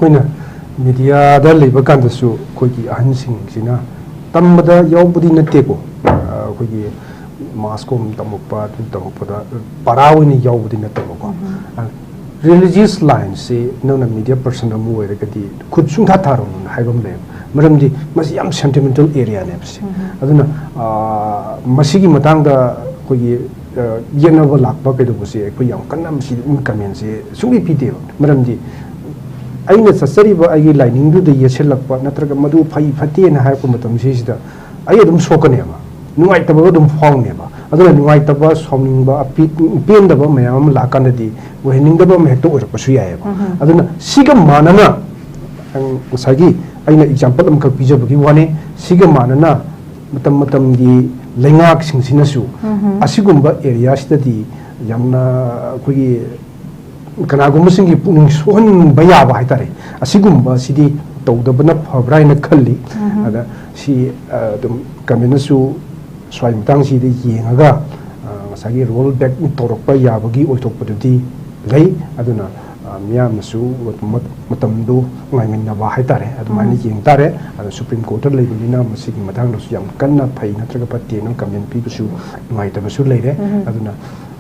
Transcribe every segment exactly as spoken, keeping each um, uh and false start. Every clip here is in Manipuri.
ꯑꯩꯈꯣꯏꯅ ꯃꯤꯗꯤꯌꯥꯗ ꯂꯩꯕ ꯀꯥꯟꯗꯁꯨ ꯑꯩꯈꯣꯏꯒꯤ ꯑꯍꯟꯁꯤꯡꯁꯤꯅ ꯇꯝꯕꯗ ꯌꯥꯎꯕꯗꯤ ꯅꯠꯇꯦꯀꯣ, ꯑꯩꯈꯣꯏꯒꯤ ꯃꯥꯁ ꯀꯣꯝ ꯇꯝꯃꯛꯄ, ꯑꯗꯨ ꯇꯝꯃꯛꯄꯗ ꯄꯔꯥ ꯑꯣꯏꯅ ꯌꯥꯎꯕꯗꯤ ꯅꯠꯇꯕꯀꯣ꯫ ꯔꯤꯂꯤꯖꯤꯌꯁ ꯂꯥꯏꯟꯁꯤ ꯅꯪꯅ ꯃꯤꯗꯤꯌꯥ ꯄꯔꯁꯟ ꯑꯃ ꯑꯣꯏꯔꯒꯗꯤ ꯈꯨꯠ ꯁꯨꯡꯊꯥ ꯊꯥꯔꯨꯅꯨꯅ ꯍꯥꯏꯕ ꯑꯃ ꯂꯩꯌꯦꯕ꯫ ꯃꯔꯝꯗꯤ ꯃꯁꯤ ꯌꯥꯝ ꯁꯦꯟꯇꯤꯃꯦꯟꯇꯦꯜ ꯑꯦꯔꯤꯌꯥꯅꯦꯕ ꯁꯤ꯫ ꯑꯗꯨꯅ ꯃꯁꯤꯒꯤ ꯃꯇꯥꯡꯗ ꯑꯩꯈꯣꯏꯒꯤ ꯌꯦꯠꯅꯕ ꯂꯥꯛꯄ ꯀꯩꯗꯧꯕꯁꯦ ꯑꯩꯈꯣꯏ ꯌꯥꯝ ꯀꯟꯅ ꯃꯁꯤꯗ ꯀꯃꯦꯟꯁꯦ ꯁꯨꯡꯄꯤ ꯄꯤꯗꯦꯕ꯫ ꯃꯔꯝꯗꯤ ꯑꯩꯅ ꯆꯠꯆꯔꯤꯕ ꯑꯩꯒꯤ ꯂꯥꯏꯅꯤꯡꯗꯨꯗ ꯌꯦꯠꯁꯤꯜꯂꯛꯄ ꯅꯠꯇ꯭ꯔꯒ ꯃꯗꯨ ꯐꯩ ꯐꯠꯇꯦꯅ ꯍꯥꯏꯔꯛꯄ ꯃꯇꯝꯁꯤꯁꯤꯗ ꯑꯩ ꯑꯗꯨꯝ ꯁꯣꯛꯀꯅꯦꯕ, ꯅꯨꯡꯉꯥꯏꯇꯕ ꯑꯗꯨꯝ ꯐꯥꯎꯅꯦꯕ꯫ ꯑꯗꯨꯅ ꯅꯨꯡꯉꯥꯏꯇꯕ, ꯁꯥꯎꯅꯤꯡꯕ, ꯄꯦꯟꯗꯕ ꯃꯌꯥꯝ ꯑꯃ ꯂꯥꯛꯀꯥꯟꯗꯗꯤ ꯑꯣꯏꯍꯟꯅꯤꯡꯗꯕ ꯑꯃ ꯍꯦꯛꯇ ꯑꯣꯏꯔꯛꯄꯁꯨ ꯌꯥꯏꯑꯕ꯫ ꯑꯗꯨꯅ ꯁꯤꯒ ꯃꯥꯟꯅꯅ ꯉꯁꯥꯏꯒꯤ ꯑꯩꯅ ꯑꯦꯛꯖꯥꯝꯄꯜ ꯑꯃꯈꯛ ꯄꯤꯖꯕꯒꯤ ꯋꯥꯅꯤ, ꯁꯤꯒ ꯃꯥꯟꯅꯅ ꯃꯇꯝ ꯃꯇꯝꯒꯤ ꯂꯩꯉꯥꯛꯁꯤꯡꯁꯤꯅꯁꯨ ꯑꯁꯤꯒꯨꯝꯕ ꯑꯦꯔꯤꯌꯥꯁꯤꯗꯗꯤ ꯌꯥꯝꯅ ꯑꯩꯈꯣꯏꯒꯤ ꯀꯅꯥꯒꯨꯝꯕꯁꯤꯡꯒꯤ ꯄꯨꯛꯅꯤꯡ ꯁꯣꯛꯍꯟꯕ ꯌꯥꯕ ꯍꯥꯏꯇꯥꯔꯦ, ꯑꯁꯤꯒꯨꯝꯕꯁꯤꯗꯤ ꯇꯧꯗꯕꯅ ꯐꯕ꯭ꯔꯥ ꯍꯥꯏꯅ ꯈꯜꯂꯤ꯫ ꯑꯗ ꯁꯤ ꯑꯗꯨꯝ ꯀꯃꯦꯟꯅꯁꯨ ꯁ꯭ꯋꯥꯏ ꯃꯇꯥꯡꯁꯤꯗ ꯌꯦꯡꯉꯒ ꯉꯁꯥꯏꯒꯤ ꯔꯣꯜ ꯕꯦꯛ ꯇꯧꯔꯛꯄ ꯌꯥꯕꯒꯤ ꯑꯣꯏꯊꯣꯛꯄꯗꯨꯗꯤ ꯂꯩ꯫ ꯑꯗꯨꯅ ꯃꯤꯌꯥꯝꯅꯁꯨ ꯃꯇꯝꯗꯨ ꯉꯥꯏꯃꯤꯟꯅꯕ ꯍꯥꯏꯇꯥꯔꯦ, ꯑꯗꯨꯃꯥꯏꯅ ꯌꯦꯡ ꯇꯥꯔꯦ꯫ ꯑꯗꯣ ꯁꯨꯄ꯭ꯔꯤꯝ ꯀꯣꯔꯠꯇ ꯂꯩꯕꯅꯤꯅ ꯃꯁꯤꯒꯤ ꯃꯇꯥꯡꯗꯁꯨ ꯌꯥꯝ ꯀꯟꯅ ꯐꯩ ꯅꯠꯇ꯭ꯔꯒ ꯐꯠꯇꯦꯅ ꯀꯃꯦꯟ ꯄꯤꯕꯁꯨ ꯅꯨꯡꯉꯥꯏꯇꯕꯁꯨ ꯂꯩꯔꯦ꯫ ꯑꯗꯨꯅ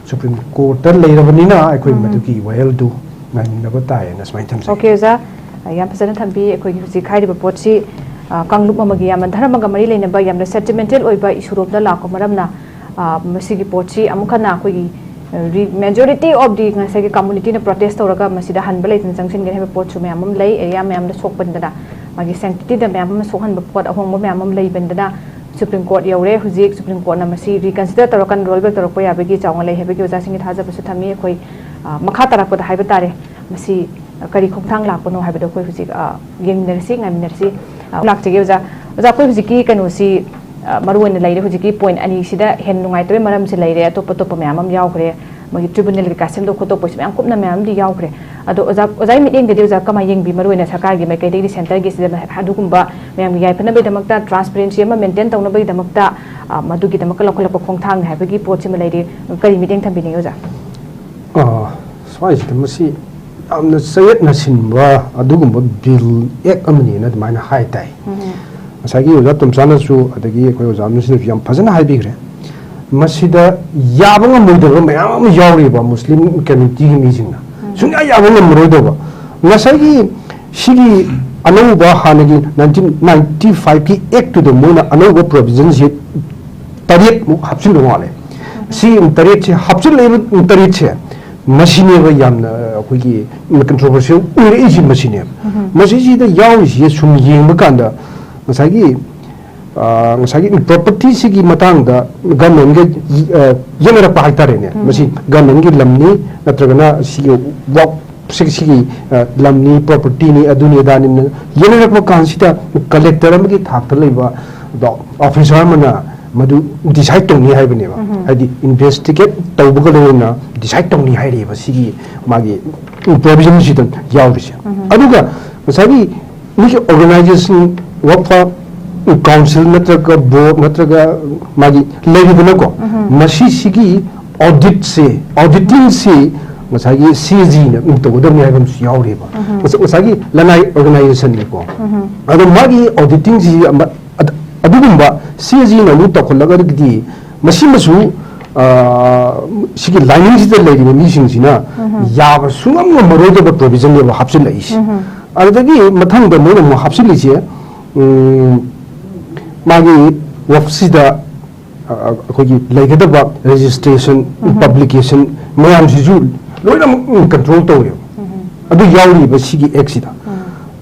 ꯁꯨꯄ꯭ꯔꯤꯝ ꯀꯣꯔꯠꯇ ꯂꯩꯔꯕꯅꯤꯅ ꯑꯩꯈꯣꯏ ꯃꯗꯨꯒꯤ ꯋꯥꯌꯦꯜꯗꯨ ꯉꯥꯏꯃꯤꯟꯅꯕ ꯇꯥꯏꯌꯦꯅ ꯁꯨꯃꯥꯏꯅ ꯊꯝꯖꯒꯦ꯫ ꯑꯣꯀꯦ ꯑꯣꯖꯥ, ꯌꯥꯝ ꯐꯖꯅ ꯊꯝꯕꯤ꯫ ꯑꯩꯈꯣꯏꯒꯤ ꯍꯧꯖꯤꯛ ꯍꯥꯏꯔꯤꯕ ꯄꯣꯠꯁꯤ ꯀꯥꯡꯂꯨꯞ ꯑꯃꯒꯤ ꯌꯥꯝꯅ ꯙꯔꯃꯒ ꯃꯔꯤ ꯂꯩꯅꯕ ꯌꯥꯝꯅ ꯁꯦꯟꯇꯤꯃꯦꯟꯇꯦꯜ ꯑꯣꯏꯕ ꯏꯁꯨꯔꯣꯝꯗ ꯂꯥꯛꯄ ꯃꯔꯝꯅ ꯃꯁꯤꯒꯤ ꯄꯣꯠꯁꯤ ꯑꯃꯨꯛ ꯍꯟꯅ ꯑꯩꯈꯣꯏꯒꯤ majority of the ꯉꯁꯥꯏꯒꯤ ꯀꯝꯃꯨꯅꯤꯇꯤꯅ ꯄ꯭ꯔꯣꯇꯦꯁ ꯇꯧꯔꯒ ꯃꯁꯤꯗ ꯍꯟꯕ ꯂꯩꯇꯅ ꯆꯪꯁꯤꯟꯒꯅꯤ ꯍꯥꯏꯕ ꯄꯣꯠꯁꯨ ꯃꯌꯥꯝ ꯑꯃ ꯂꯩ꯫ ꯑꯦꯔꯤꯌꯥ ꯃꯌꯥꯝꯗ ꯁꯣꯛꯄꯅꯤꯗꯅ ꯃꯥꯒꯤ ꯁꯦꯡꯇꯤꯇꯤꯗ ꯃꯌꯥꯝ ꯑꯃ ꯁꯣꯛꯍꯟꯕ ꯄꯣꯠ ꯑꯍꯣꯡꯕ ꯃꯌꯥꯝ ꯑꯃ ꯂꯩꯕꯅꯤꯗꯅ ꯁꯨꯄ꯭ꯔꯤꯝ ꯀꯣꯔꯠ ꯌꯧꯔꯦ꯫ ꯍꯧꯖꯤꯛ ꯁꯨꯄ꯭ꯔꯤꯝ ꯀꯣꯔꯠꯅ ꯃꯁꯤ ꯔꯤꯀꯟꯁꯤꯗꯔ ꯇꯧꯔꯀꯥꯟꯗ ꯔꯣꯜ ꯕꯦꯛ ꯇꯧꯔꯛꯄ ꯌꯥꯕꯒꯤ ꯆꯥꯎꯅ ꯂꯩ ꯍꯥꯏꯕꯒꯤ ꯑꯣꯖꯥꯁꯤꯡꯒꯤ ꯊꯥꯖꯕꯁꯨ ꯊꯝꯃꯤ꯫ ꯑꯩꯈꯣꯏ ꯃꯈꯥ ꯇꯥꯔꯛꯄꯗ ꯍꯥꯏꯕ ꯇꯥꯔꯦ ꯃꯁꯤ ꯀꯔꯤ ꯈꯣꯡꯊꯥꯡ ꯂꯥꯛꯄꯅꯣ ꯍꯥꯏꯕꯗꯣ ꯑꯩꯈꯣꯏ ꯍꯧꯖꯤꯛ ꯌꯦꯡꯃꯤꯟꯅꯔꯁꯤ, ꯉꯥꯏꯃꯤꯟꯅꯔꯁꯤ꯫ ꯂꯥꯛꯆꯒꯦ ꯑꯣꯖꯥ꯫ ꯑꯣꯖꯥ, ꯑꯩꯈꯣꯏ ꯍꯧꯖꯤꯛꯀꯤ ꯀꯩꯅꯣꯁꯤ ꯃꯔꯨ ꯑꯣꯏꯅ ꯂꯩꯔꯦ꯫ ꯍꯧꯖꯤꯛꯀꯤ ꯄꯣꯏꯟ ꯑꯅꯤꯁꯤꯗ ꯍꯦꯟꯅ ꯅꯨꯡꯉꯥꯏꯇꯕꯒꯤ ꯃꯔꯝꯁꯦ ꯂꯩꯔꯦ, ꯑꯇꯣꯞ ꯑꯇꯣꯞꯄ ꯃꯌꯥꯝ ꯑꯃ ꯌꯥꯎꯈ꯭ꯔꯦ꯫ ꯃꯣꯏꯒꯤ ꯇ꯭ꯔꯤꯕꯨꯅꯦꯜ ꯀꯩꯀꯥ ꯁꯦꯝꯗꯣꯛ ꯈꯣꯠꯇꯣꯛꯄꯁꯨ ꯃꯌꯥꯝ ꯀꯨꯞꯅ ꯃꯌꯥꯝ ꯑꯃꯗꯤ ꯌꯥꯎꯈ꯭ꯔꯦ꯫ ꯑꯗꯣ ꯑꯣꯖꯥ, ꯑꯣꯖꯥꯒꯤ ꯃꯤꯠꯌꯦꯡꯗꯗꯤ ꯑꯣꯖꯥ ꯀꯃꯥꯏꯅ ꯌꯦꯡꯕꯤ? ꯃꯔꯨ ꯑꯣꯏꯅ ꯁꯔꯀꯥꯔꯒꯤ ꯃꯥꯏꯀꯩꯗꯒꯤꯗꯤ, ꯁꯦꯟꯇꯔꯒꯤꯁꯤꯗ ꯑꯗꯨꯒꯨꯝꯕ ꯃꯌꯥꯝꯒꯤ ꯌꯥꯏꯐꯅꯕꯒꯤꯗꯃꯛꯇ, ꯇ꯭ꯔꯥꯟꯁꯄꯔꯦꯟꯁꯤ ꯑꯃ ꯃꯦꯟꯇꯦꯟ ꯇꯧꯅꯕꯒꯤꯗꯃꯛꯇ ꯃꯗꯨꯒꯤꯗꯃꯛꯇ ꯂꯧꯈꯠꯂꯛꯄ ꯈꯣꯡꯊꯥꯡꯅꯤ ꯍꯥꯏꯕꯒꯤ ꯄꯣꯠꯁꯤꯃ ꯂꯩꯔꯤ꯫ ꯀꯔꯤ ꯃꯤꯠꯌꯦꯡ ꯊꯝꯕꯤꯅꯤꯡꯉꯤ ꯑꯣꯖꯥ? ꯁ꯭ꯋꯥꯏꯁꯤꯗ ꯃꯁꯤ ꯌꯥꯝꯅ ꯆꯌꯦꯠꯅ ꯁꯤꯟꯕ ꯑꯗꯨꯒꯨꯝꯕ ꯕꯤꯜ, ꯑꯦꯛ ꯑꯃꯅꯤꯅ ꯑꯗꯨꯃꯥꯏꯅ ꯍꯥꯏ ꯇꯥꯏ꯫ ꯉꯁꯥꯏꯒꯤ ꯑꯣꯖꯥ ꯇꯣꯝꯆꯥꯅꯁꯨ ꯑꯗꯒꯤ ꯑꯩꯈꯣꯏ ꯑꯣꯖꯥ ꯑꯃꯅꯁꯨ ꯌꯥꯝ ꯐꯖꯅ ꯍꯥꯏꯕꯤꯈ꯭ꯔꯦ꯫ ꯃꯁꯤꯗ ꯌꯥꯕ ꯉꯝꯃꯣꯏꯗꯕ ꯃꯌꯥꯝ ꯑꯃ ꯌꯥꯎꯔꯤꯕ ꯃꯨꯁꯂꯤꯝ ꯀꯝꯃ꯭ꯌꯨꯅꯤꯇꯤꯒꯤ ꯃꯤꯁꯤꯡꯅ ꯁꯨꯡꯌꯥ ꯌꯥꯕ ꯉꯝꯃꯔꯣꯏꯗꯕ꯫ ꯉꯁꯥꯏꯒꯤ ꯁꯤꯒꯤ ꯑꯅꯧꯕ ꯍꯥꯟꯅꯒꯤ nineteen ninety five ꯀꯤ ꯑꯦꯛꯇꯨꯗ ꯃꯣꯏꯅ ꯑꯅꯧꯕ ꯄ꯭ꯔꯣꯚꯤꯖꯟꯁꯤ ꯇꯔꯦꯠꯃꯨꯛ ꯍꯥꯞꯆꯤꯟꯕ ꯃꯥꯜꯂꯦ꯫ ꯁꯤ ꯇꯔꯦꯠꯁꯦ ꯍꯥꯞꯆꯤꯜꯂꯛꯏꯕ ꯇꯔꯦꯠꯁꯦ ꯃꯁꯤꯅꯦꯕ ꯌꯥꯝꯅ ꯑꯩꯈꯣꯏꯒꯤ ꯀꯟꯇ꯭ꯔꯣꯚꯔꯁꯤꯌꯦꯜ ꯑꯣꯏꯔꯛꯏꯁꯤ ꯃꯁꯤꯅꯦꯕ꯫ ꯃꯁꯤꯁꯤꯗ ꯌꯥꯎꯔꯤꯁꯤꯁꯦ ꯁꯨꯝ ꯌꯦꯡꯕ ꯀꯥꯟꯗ ꯉꯁꯥꯏꯒꯤ, ꯑ, ꯉꯁꯥꯏꯒꯤ ꯄ꯭ꯔꯣꯄꯔꯇꯤꯁꯤꯒꯤ ꯃꯇꯥꯡꯗ ꯒꯃꯦꯟꯒ, ꯑ, ꯌꯦꯠꯅꯔꯛꯄ ꯍꯥꯏꯇꯥꯔꯦꯅꯦ꯫ ꯃꯁꯤ ꯒꯃꯦꯟꯒꯤ ꯂꯝꯅꯤ ꯅꯠꯇ꯭ꯔꯒꯅ ꯁꯤꯒꯤ ꯋꯥꯛ ꯁꯤ-, ꯁꯤꯒꯤ, ꯑ, ꯂꯝꯅꯤ, ꯄ꯭ꯔꯣꯄꯔꯇꯤꯅꯤ, ꯑꯗꯨꯅꯤ ꯑꯗꯥꯅꯤꯅ ꯌꯦꯡꯅꯔꯛꯄ ꯀꯥꯟꯁꯤꯗ ꯀꯂꯦꯛꯇꯔ ꯑꯃꯒꯤ ꯊꯥꯛꯇ ꯂꯩꯕ ꯑꯗꯣ ꯑꯣꯐꯤꯁꯥꯔ ꯑꯃꯅ ꯃꯗꯨ ꯗꯤꯁꯥꯏꯠ ꯇꯧꯅꯤ ꯍꯥꯏꯕꯅꯦꯕ꯫ ꯍꯥꯏꯗꯤ ꯏꯟꯚꯦꯁꯇꯤꯒꯦꯠ ꯇꯧꯕꯒ ꯂꯣꯏꯅꯅ ꯗꯤꯁꯥꯏꯠ ꯇꯧꯅꯤ ꯍꯥꯏꯔꯤꯕ ꯁꯤꯒꯤ ꯃꯥꯒꯤ ꯄ꯭ꯔꯣꯚꯤꯖꯟꯁꯤꯗ ꯌꯥꯎꯔꯤꯁꯦ꯫ ꯑꯗꯨꯒ ꯉꯁꯥꯏꯒꯤ ꯃꯤꯒꯤ ꯑꯣꯔꯒꯅꯥꯏꯖꯦꯁꯟ, ꯋꯥꯛꯐ ꯀꯥꯎꯟꯁꯤꯜ ꯅꯠꯇ꯭ꯔꯒ ꯕꯣꯔꯗ ꯅꯠꯇ꯭ꯔꯒ ꯃꯥꯒꯤ ꯂꯩꯔꯤꯗꯅꯀꯣ, ꯃꯁꯤꯁꯤꯒꯤ ꯑꯣꯗꯤꯠꯁꯦ, ꯑꯣꯗꯤꯇꯤꯡꯁꯤ ꯉꯁꯥꯏꯒꯤ ꯁꯤ ꯑꯦ ꯖꯤꯅ ꯇꯧꯒꯗꯕꯅꯤ ꯍꯥꯏꯕ ꯑꯃꯁꯨ ꯌꯥꯎꯔꯤꯕ꯫ ꯉꯁ-, ꯉꯁꯥꯏꯒꯤ ꯂꯅꯥꯏ ꯑꯣꯔꯒꯅꯥꯏꯖꯦꯁꯟꯅꯤꯀꯣ꯫ ꯑꯗꯣ ꯃꯥꯒꯤ ꯑꯣꯗꯤꯇꯤꯡꯁꯤ ꯑꯃ-, ꯑꯗ-, ꯑꯗꯨꯒꯨꯝꯕ ꯁꯤ ꯑꯦ ꯖꯤꯅ ꯑꯃꯨꯛ ꯇꯧꯈꯠꯂꯒꯗꯤ ꯃꯁꯤꯃꯁꯨ, ꯑ, ꯁꯤꯒꯤ ꯂꯥꯏꯅꯤꯡꯁꯤꯗ ꯂꯩꯔꯤꯕ ꯃꯤꯁꯤꯡꯁꯤꯅ ꯌꯥꯕ ꯁꯨꯡꯉꯝ ꯉꯝꯃꯔꯣꯏꯗꯕ ꯄ꯭ꯔꯣꯚꯤꯖꯟꯅꯦꯕ ꯍꯥꯞꯆꯤꯜꯂꯛꯏꯁꯦ꯫ ꯑꯗꯨꯗꯒꯤ ꯃꯊꯪꯗ ꯃꯣꯏꯅ ꯑꯃꯨꯛ ꯍꯥꯞꯆꯤꯜꯂꯤꯁꯦ, ꯎꯝ, ꯃꯥꯒꯤ ꯋꯥꯛꯁꯤꯗ, ꯑ, ꯑꯩꯈꯣꯏꯒꯤ ꯂꯩꯒꯗꯕ ꯔꯦꯖꯤꯁꯇ꯭ꯔꯦꯁꯟ, ꯄꯕ꯭ꯂꯤꯀꯦꯁꯟ ꯃꯌꯥꯝꯁꯤꯁꯨ ꯂꯣꯏꯅꯃꯛ ꯀꯟꯇ꯭ꯔꯣꯜ ꯇꯧꯋꯦꯕ꯫ ꯑꯗꯨ ꯌꯥꯎꯔꯤꯕ ꯁꯤꯒꯤ ꯑꯦꯛꯁꯤꯗ꯫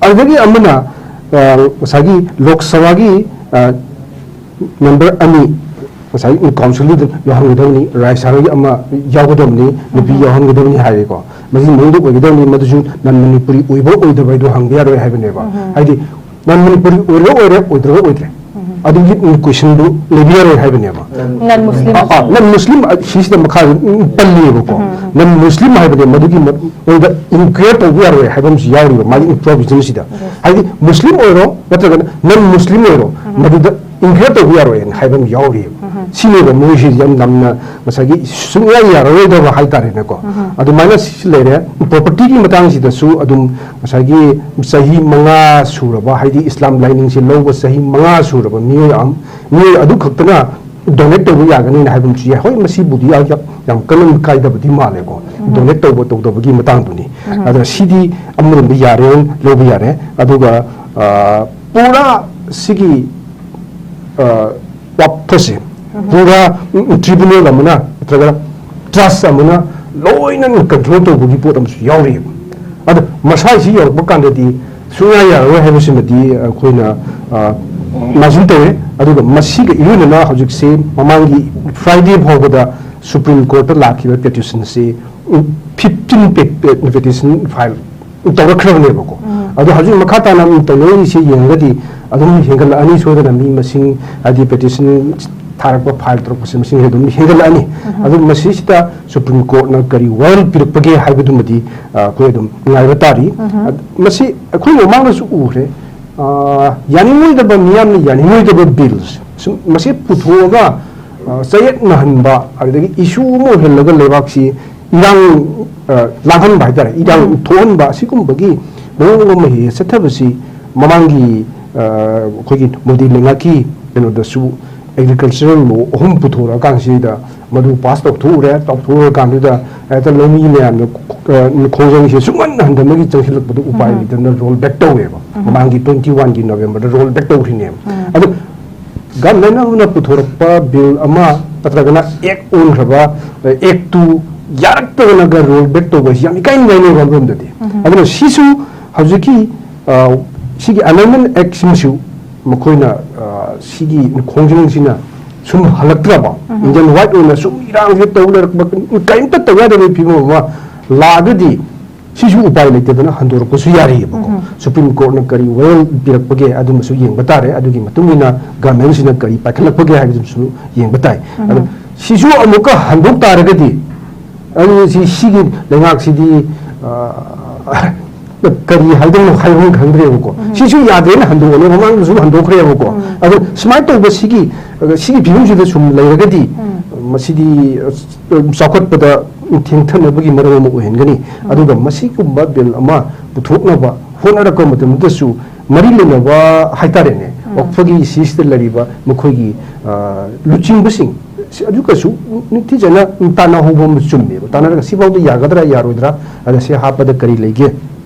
ꯑꯗꯨꯗꯒꯤ ꯑꯃꯅ, ꯑ, ꯉꯁꯥꯏꯒꯤ ꯂꯣꯛ ꯁꯚꯥꯒꯤ, ꯑ, ꯃꯦꯝꯕꯔ ꯑꯅꯤ ꯉꯁꯥꯏ ꯀꯥꯎꯟꯁꯤꯜꯗꯨꯗ ꯌꯥꯎꯍꯟꯒꯗꯕꯅꯤ, ꯔꯥꯖ꯭ꯌ ꯁꯚꯥꯒꯤ ꯑꯃ ꯌꯥꯎꯒꯗꯕꯅꯤ, ꯅꯨꯄꯤ ꯌꯥꯎꯍꯟꯒꯗꯕꯅꯤ ꯍꯥꯏꯔꯦꯀꯣ꯫ ꯃꯁꯤ ꯃꯅꯨꯡꯗ ꯑꯣꯏꯒꯗꯕꯅꯤ, ꯃꯗꯨꯁꯨ ꯅꯟ ꯃꯅꯤꯄꯨꯔꯤ ꯑꯣꯏꯕ ꯑꯣꯏꯗꯕ ꯍꯥꯏꯗꯣ ꯍꯪꯕ ꯌꯥꯔꯣꯏ ꯍꯥꯏꯕꯅꯦꯕ꯫ ꯍꯥꯏꯗꯤ ꯅꯟ ꯃꯅꯤꯄꯨꯔꯤ ꯑꯣꯏꯔꯒ ꯑꯣꯏꯔꯦ, ꯑꯣꯏꯗ꯭ꯔꯒ ꯑꯣꯏꯗ꯭ꯔꯦ꯫ ꯑꯗꯨꯒꯤ ꯀꯣꯏꯁꯟꯗꯨ ꯂꯩꯕ ꯌꯥꯔꯣꯏ ꯍꯥꯏꯕꯅꯦꯕ꯫ ꯅꯟ ꯃꯨꯁꯂꯤꯝ꯫ ꯑ, ꯑ, ꯅꯟ ꯃꯨꯁꯂꯤꯝ, ꯑ, ꯁꯤꯁꯤꯗ ꯃꯈꯥ ꯄꯜꯂꯤꯑꯕꯀꯣ꯫ ꯅꯟ ꯃꯨꯁꯂꯤꯝ ꯍꯥꯏꯕꯗꯤ ꯃꯗꯨꯒꯤ ꯃ-, ꯃꯉꯣꯟꯗ ꯏꯟꯀ꯭ꯋꯦꯔ ꯇꯧꯕ ꯌꯥꯔꯣꯏ ꯍꯥꯏꯕ ꯑꯃꯁꯨ ꯌꯥꯎꯔꯤꯕ ꯃꯥꯒꯤ ꯄ꯭ꯔꯣꯚꯤꯖꯟꯁꯤꯗ꯫ ꯍꯥꯏꯗꯤ ꯃꯨꯁꯂꯤꯝ ꯑꯣꯏꯔꯣ ꯅꯠꯇ꯭ꯔꯒꯅ ꯅꯟ ꯃꯨꯁꯂꯤꯝ ꯑꯣꯏꯔꯣ, ꯃꯗꯨꯗ ꯏꯟꯀ꯭ꯋꯦꯔ ꯇꯧꯕ ꯌꯥꯔꯣꯏꯅ ꯍꯥꯏꯕ ꯑꯃ ꯌꯥꯎꯔꯤꯑꯕ꯫ ꯁꯤꯅꯦꯕ ꯃꯣꯏꯁꯤ ꯌꯥꯝ ꯅꯝꯅ ꯉꯁꯥꯏꯒꯤ ꯁꯨꯡꯌꯥ ꯌꯥꯔꯔꯣꯏꯗꯕ ꯍꯥꯏꯇꯥꯔꯦꯅꯦꯀꯣ꯫ ꯑꯗꯨꯃꯥꯏꯅ ꯁꯤ ꯂꯩꯔꯦ꯫ ꯄ꯭ꯔꯣꯄꯔꯇꯤꯒꯤ ꯃꯇꯥꯡꯁꯤꯗꯁꯨ ꯑꯗꯨꯝ ꯉꯁꯥꯏꯒꯤ ꯆꯍꯤ ꯃꯉꯥ ꯁꯨꯔꯕ, ꯍꯥꯏꯗꯤ ꯏꯁꯂꯥꯝ ꯂꯥꯏꯅꯤꯡꯁꯦ ꯂꯧꯕ ꯆꯍꯤ ꯃꯉꯥ ꯁꯨꯔꯕ ꯃꯤꯑꯣꯏ ꯑꯃ, ꯃꯤꯑꯣꯏ ꯑꯗꯨ ꯈꯛꯇꯅ ꯗꯣꯅꯦꯠ ꯇꯧꯕ ꯌꯥꯒꯅꯤꯅ ꯍꯥꯏꯕ ꯑꯃꯁꯨ ꯌꯥꯏ꯫ ꯍꯣꯏ, ꯃꯁꯤꯕꯨꯗꯤ ꯌꯥꯝ, ꯌꯥꯝ ꯀꯟꯅ ꯀꯥꯏꯗꯕꯗꯤ ꯃꯥꯜꯂꯦꯀꯣ꯫ ꯗꯣꯅꯦꯠ ꯇꯧꯕ ꯇꯧꯗꯕꯒꯤ ꯃꯇꯥꯡꯗꯨꯅꯤ꯫ ꯑꯗꯨꯅ ꯁꯤꯗꯤ ꯑꯃꯔꯣꯝꯗ ꯌꯥꯔꯦ, ꯂꯧꯕ ꯌꯥꯔꯦ꯫ ꯑꯗꯨꯒ, ꯑ, ꯄꯨꯔꯥ ꯁꯤꯒꯤ, ꯑ, ꯋꯥꯐꯝꯁꯦ ꯄꯨꯔꯥ, ꯎꯝ, ꯇ꯭ꯔꯤꯕꯨꯅꯦꯜ ꯑꯃꯅ ꯅꯠꯇ꯭ꯔꯒ ꯇ꯭ꯔꯁ ꯑꯃꯅ ꯂꯣꯏꯅ ꯀꯟꯇ꯭ꯔꯣꯜ ꯇꯧꯕꯒꯤ ꯄꯣꯠ ꯑꯃꯁꯨ ꯌꯥꯎꯔꯤꯑꯕ꯫ ꯑꯗꯣ ꯃꯁꯥꯏꯁꯤ ꯌꯧꯔꯛꯄ ꯀꯥꯟꯗꯗꯤ ꯁꯨꯡꯌꯥ ꯌꯥꯔꯔꯣꯏ ꯍꯥꯏꯕꯁꯤꯃꯗꯤ ꯑꯩꯈꯣꯏꯅ, ꯑ, ꯏꯃꯥꯖꯤꯟ ꯇꯧꯋꯦ꯫ ꯑꯗꯨꯒ ꯃꯁꯤꯒ ꯏꯔꯣꯏꯅꯅ ꯍꯧꯖꯤꯛꯁꯦ ꯃꯃꯥꯡꯒꯤ ꯐ꯭ꯔꯥꯏꯗꯦ ꯐꯥꯎꯕꯗ ꯁꯨꯄ꯭ꯔꯤꯝ ꯀꯣꯔꯠꯇ ꯂꯥꯛꯈꯤꯕ ꯄꯦꯇꯤꯁꯟꯁꯤ ꯐꯤꯐꯇꯤꯟ ꯄꯦꯇꯤꯁꯟ ꯐꯥꯏꯜ ꯇꯧꯔꯛꯈ꯭ꯔꯕꯅꯦꯕꯀꯣ꯫ ꯑꯗꯣ ꯍꯧꯖꯤꯛ ꯃꯈꯥ ꯇꯥꯅ ꯇꯧꯅꯔꯤꯁꯦ ꯌꯦꯡꯉꯒꯗꯤ ꯑꯗꯨꯝ ꯍꯦꯟꯒꯠꯂꯛꯑꯅꯤ ꯁꯣꯏꯗꯅ, ꯃꯤ ꯃꯁꯤꯡ, ꯍꯥꯏꯗꯤ ꯄꯦꯇꯤꯁꯟ ꯊꯥꯔꯛꯄ, ꯐꯥꯏꯜ ꯇꯧꯔꯛꯄꯁꯦ ꯃꯁꯤꯡ ꯑꯗꯨꯝ ꯍꯦꯟꯒꯠꯂꯛꯑꯅꯤ꯫ ꯑꯗꯨ ꯃꯁꯤꯁꯤꯗ ꯁꯨꯄ꯭ꯔꯤꯝ ꯀꯣꯔꯠꯅ ꯀꯔꯤ ꯋꯥꯔꯣꯜ ꯄꯤꯔꯛꯄꯒꯦ ꯍꯥꯏꯕꯗꯨꯃꯗꯤ, ꯑ, ꯑꯩꯈꯣꯏ ꯑꯗꯨꯝ ꯉꯥꯏꯕ ꯇꯥꯔꯤ꯫ ꯃꯁꯤ ꯑꯩꯈꯣꯏ ꯃꯃꯥꯡꯗꯁꯨ ꯎꯈ꯭ꯔꯦ꯫ ꯑ, ꯌꯥꯅꯤꯡꯉꯣꯏꯗꯕ, ꯃꯤꯌꯥꯝꯅ ꯌꯥꯅꯤꯡꯉꯣꯏꯗꯕ ꯕꯤꯜꯁ ꯁꯨꯝ ꯃꯁꯤ ꯄꯨꯊꯣꯛꯑꯒ, ꯑ, ꯆꯌꯦꯠꯅꯍꯟꯕ, ꯑꯗꯨꯗꯒꯤ ꯏꯁꯨ ꯑꯃ ꯑꯣꯏꯍꯜꯂꯒ ꯂꯩꯕꯥꯛꯁꯤ ꯏꯔꯥꯡ, ꯑ, ꯂꯥꯡꯍꯟꯕ ꯍꯥꯏꯇꯥꯔꯦ, ꯏꯔꯥꯡ ꯊꯣꯛꯍꯟꯕ, ꯑꯁꯤꯒꯨꯝꯕꯒꯤ ꯃꯑꯣꯡ ꯑꯃ ꯍꯦꯛ ꯍꯦꯛ ꯆꯠꯊꯕꯁꯤ ꯃꯃꯥꯡꯒꯤ, ꯑ, ꯑꯩꯈꯣꯏꯒꯤ ꯃꯣꯗꯤ ꯂꯩꯉꯥꯛꯀꯤ ꯀꯩꯅꯣꯗꯁꯨ ꯑꯦꯒ꯭ꯔꯤꯀꯜꯆꯔꯦꯜ ꯂꯣ ꯑꯍꯨꯝ ꯄꯨꯊꯣꯔꯛꯑꯀꯥꯟꯁꯤꯗ ꯃꯗꯨ ꯄꯥꯁ ꯇꯧꯊꯣꯛꯎꯔꯦ꯫ ꯇꯧꯊꯣꯛꯎꯔꯀꯥꯟꯗꯨꯗ ꯍꯦꯛꯇ ꯂꯧꯃꯤ ꯃꯌꯥꯝꯅ, ꯑ, ꯈꯣꯡꯖꯪꯁꯦ ꯁꯨꯡꯍꯟ ꯍꯟꯗꯅꯕꯒꯤ ꯆꯪꯁꯤꯜꯂꯛꯄꯗꯨ ꯎꯄꯥꯏ ꯂꯩꯇꯗꯅ ꯔꯣꯜ ꯕꯦꯛ ꯇꯧꯋꯦꯕ꯫ ꯃꯃꯥꯡꯒꯤ ꯇ꯭ꯋꯦꯟꯇꯤ ꯋꯥꯟꯒꯤ ꯅꯣꯕꯦꯝꯕꯔꯗ ꯔꯣꯜ ꯕꯦꯛ ꯇꯧꯈ꯭ꯔꯤꯅꯦꯕ꯫ ꯑꯗꯣ ꯒꯚꯔꯟꯃꯦꯟꯠ ꯑꯃꯅ ꯄꯨꯊꯣꯔꯛꯄ ꯕꯤꯜ ꯑꯃ ꯅꯠꯇ꯭ꯔꯒꯅ ꯑꯦꯛ ꯑꯣꯟꯈ꯭ꯔꯕ, ꯑꯦꯛꯇꯨ ꯌꯥꯔꯛꯇꯗꯅꯒ ꯔꯣꯜ ꯕꯦꯛ ꯇꯧꯕ ꯍꯥꯏꯁꯤ ꯌꯥꯝ ꯏꯀꯥꯏ ꯅꯤꯡꯉꯥꯏꯅꯦꯕ ꯑꯃꯔꯣꯝꯗꯗꯤ꯫ ꯑꯗꯨꯅ ꯁꯤꯁꯨ ꯍꯧꯖꯤꯛꯀꯤ, ꯑ, ꯁꯤꯒꯤ ꯑꯦꯃꯦꯟꯗꯃꯦꯟꯠ ꯑꯦꯛꯁꯤꯃꯁꯨ ꯃꯈꯣꯏꯅ, ꯑ, ꯁꯤꯒꯤ ꯈꯣꯡꯖꯪꯁꯤꯅ ꯁꯨꯝ ꯍꯜꯂꯛꯇ꯭ꯔꯕ, ꯏꯟꯗꯤꯌꯟ ꯋꯥꯏꯠ ꯑꯣꯏꯅ ꯁꯨꯝ ꯏꯔꯥꯡꯁꯦ ꯇꯧ ꯂꯩꯔꯛꯄ, ꯀꯔꯤꯝꯇ ꯇꯧ ꯌꯥꯗꯕꯒꯤ ꯐꯤꯕꯝ ꯑꯃ ꯂꯥꯛꯑꯒꯗꯤ ꯁꯤꯁꯨ ꯎꯄꯥꯏ ꯂꯩꯇꯗꯅ ꯍꯟꯗꯣꯔꯛꯄꯁꯨ ꯌꯥꯔꯤꯑꯕꯀꯣ꯫ ꯁꯨꯄ꯭ꯔꯤꯝ ꯀꯣꯔꯠꯅ ꯀꯔꯤ ꯋꯥꯔꯣꯜ ꯄꯤꯔꯛꯄꯒꯦ ꯑꯗꯨꯃꯁꯨ ꯌꯦꯡꯕ ꯇꯥꯔꯦ꯫ ꯑꯗꯨꯒꯤ ꯃꯇꯨꯡ ꯏꯟꯅ ꯒꯚꯔꯟꯃꯦꯟꯠꯁꯤꯅ ꯀꯔꯤ ꯄꯥꯏꯈꯠꯂꯛꯄꯒꯦ ꯍꯥꯏꯕꯗꯨꯁꯨ ꯌꯦꯡꯕ ꯇꯥꯏ꯫ ꯑꯗꯣ ꯁꯤꯁꯨ ꯑꯃꯨꯛꯀ ꯍꯟꯗꯣꯛ ꯇꯥꯔꯒꯗꯤ, ꯑꯗꯨ ꯁꯤ, ꯁꯤꯒꯤ ꯂꯩꯉꯥꯛꯁꯤꯗꯤ, ꯑ, ꯀꯔꯤ ꯍꯥꯏꯗꯣꯏꯅꯣ ꯍꯥꯏꯕ ꯑꯃ ꯈꯪꯗ꯭ꯔꯦꯕꯀꯣ꯫ ꯎꯝ꯫ ꯁꯤꯁꯨ ꯌꯥꯗꯦꯅ ꯍꯟꯗꯣꯛꯑꯅꯤ, ꯃꯃꯥꯡꯗꯁꯨ ꯍꯟꯗꯣꯛꯈ꯭ꯔꯦꯕꯀꯣ꯫ ꯎꯝ꯫ ꯑꯗꯣ ꯁꯨꯃꯥꯏꯅ ꯇꯧꯕ ꯁꯤꯒꯤ, ꯁꯤꯒꯤ ꯐꯤꯕꯝꯁꯤꯗ ꯁꯨꯝ ꯂꯩꯔꯒꯗꯤ, ꯎꯝ꯫ ꯃꯁꯤꯗꯤ, ꯑ, ꯆꯥꯎꯈꯠꯄꯗ ꯊꯦꯡꯊꯅꯕꯒꯤ ꯃꯔꯝ ꯑꯃ ꯑꯣꯏꯍꯟꯒꯅꯤ꯫ ꯎꯝ꯫ ꯑꯗꯨꯒ ꯃꯁꯤꯒꯨꯝꯕ ꯕꯤꯜ ꯑꯃ ꯄꯨꯊꯣꯛꯅꯕ ꯍꯣꯠꯅꯔꯛꯄ ꯃꯇꯝꯗꯁꯨ ꯃꯔꯤ ꯂꯩꯅꯕ ꯍꯥꯏꯇꯥꯔꯦꯅꯦ, ꯎꯝ꯫ ꯋꯥꯛꯐꯒꯤ ꯁꯤꯁꯤꯗ ꯂꯩꯔꯤꯕ ꯃꯈꯣꯏꯒꯤ, ꯑ, ꯂꯨꯆꯤꯡꯕꯁꯤꯡ, ꯁꯤ ꯑꯗꯨꯒꯁꯨ ꯅꯤꯡꯊꯤꯖꯅ ꯇꯥꯟꯅꯍꯧꯕ ꯑꯃ ꯆꯨꯝꯃꯦꯕ꯫ ꯇꯥꯟꯅꯔꯒ ꯁꯤꯐꯥꯎꯗ ꯌꯥꯒꯗ꯭ꯔꯥ ꯌꯥꯔꯣꯏꯗ꯭ꯔꯥ, ꯑꯗ ꯁꯤ ꯍꯥꯞꯄꯗ ꯀꯔꯤ ꯂꯩꯒꯦ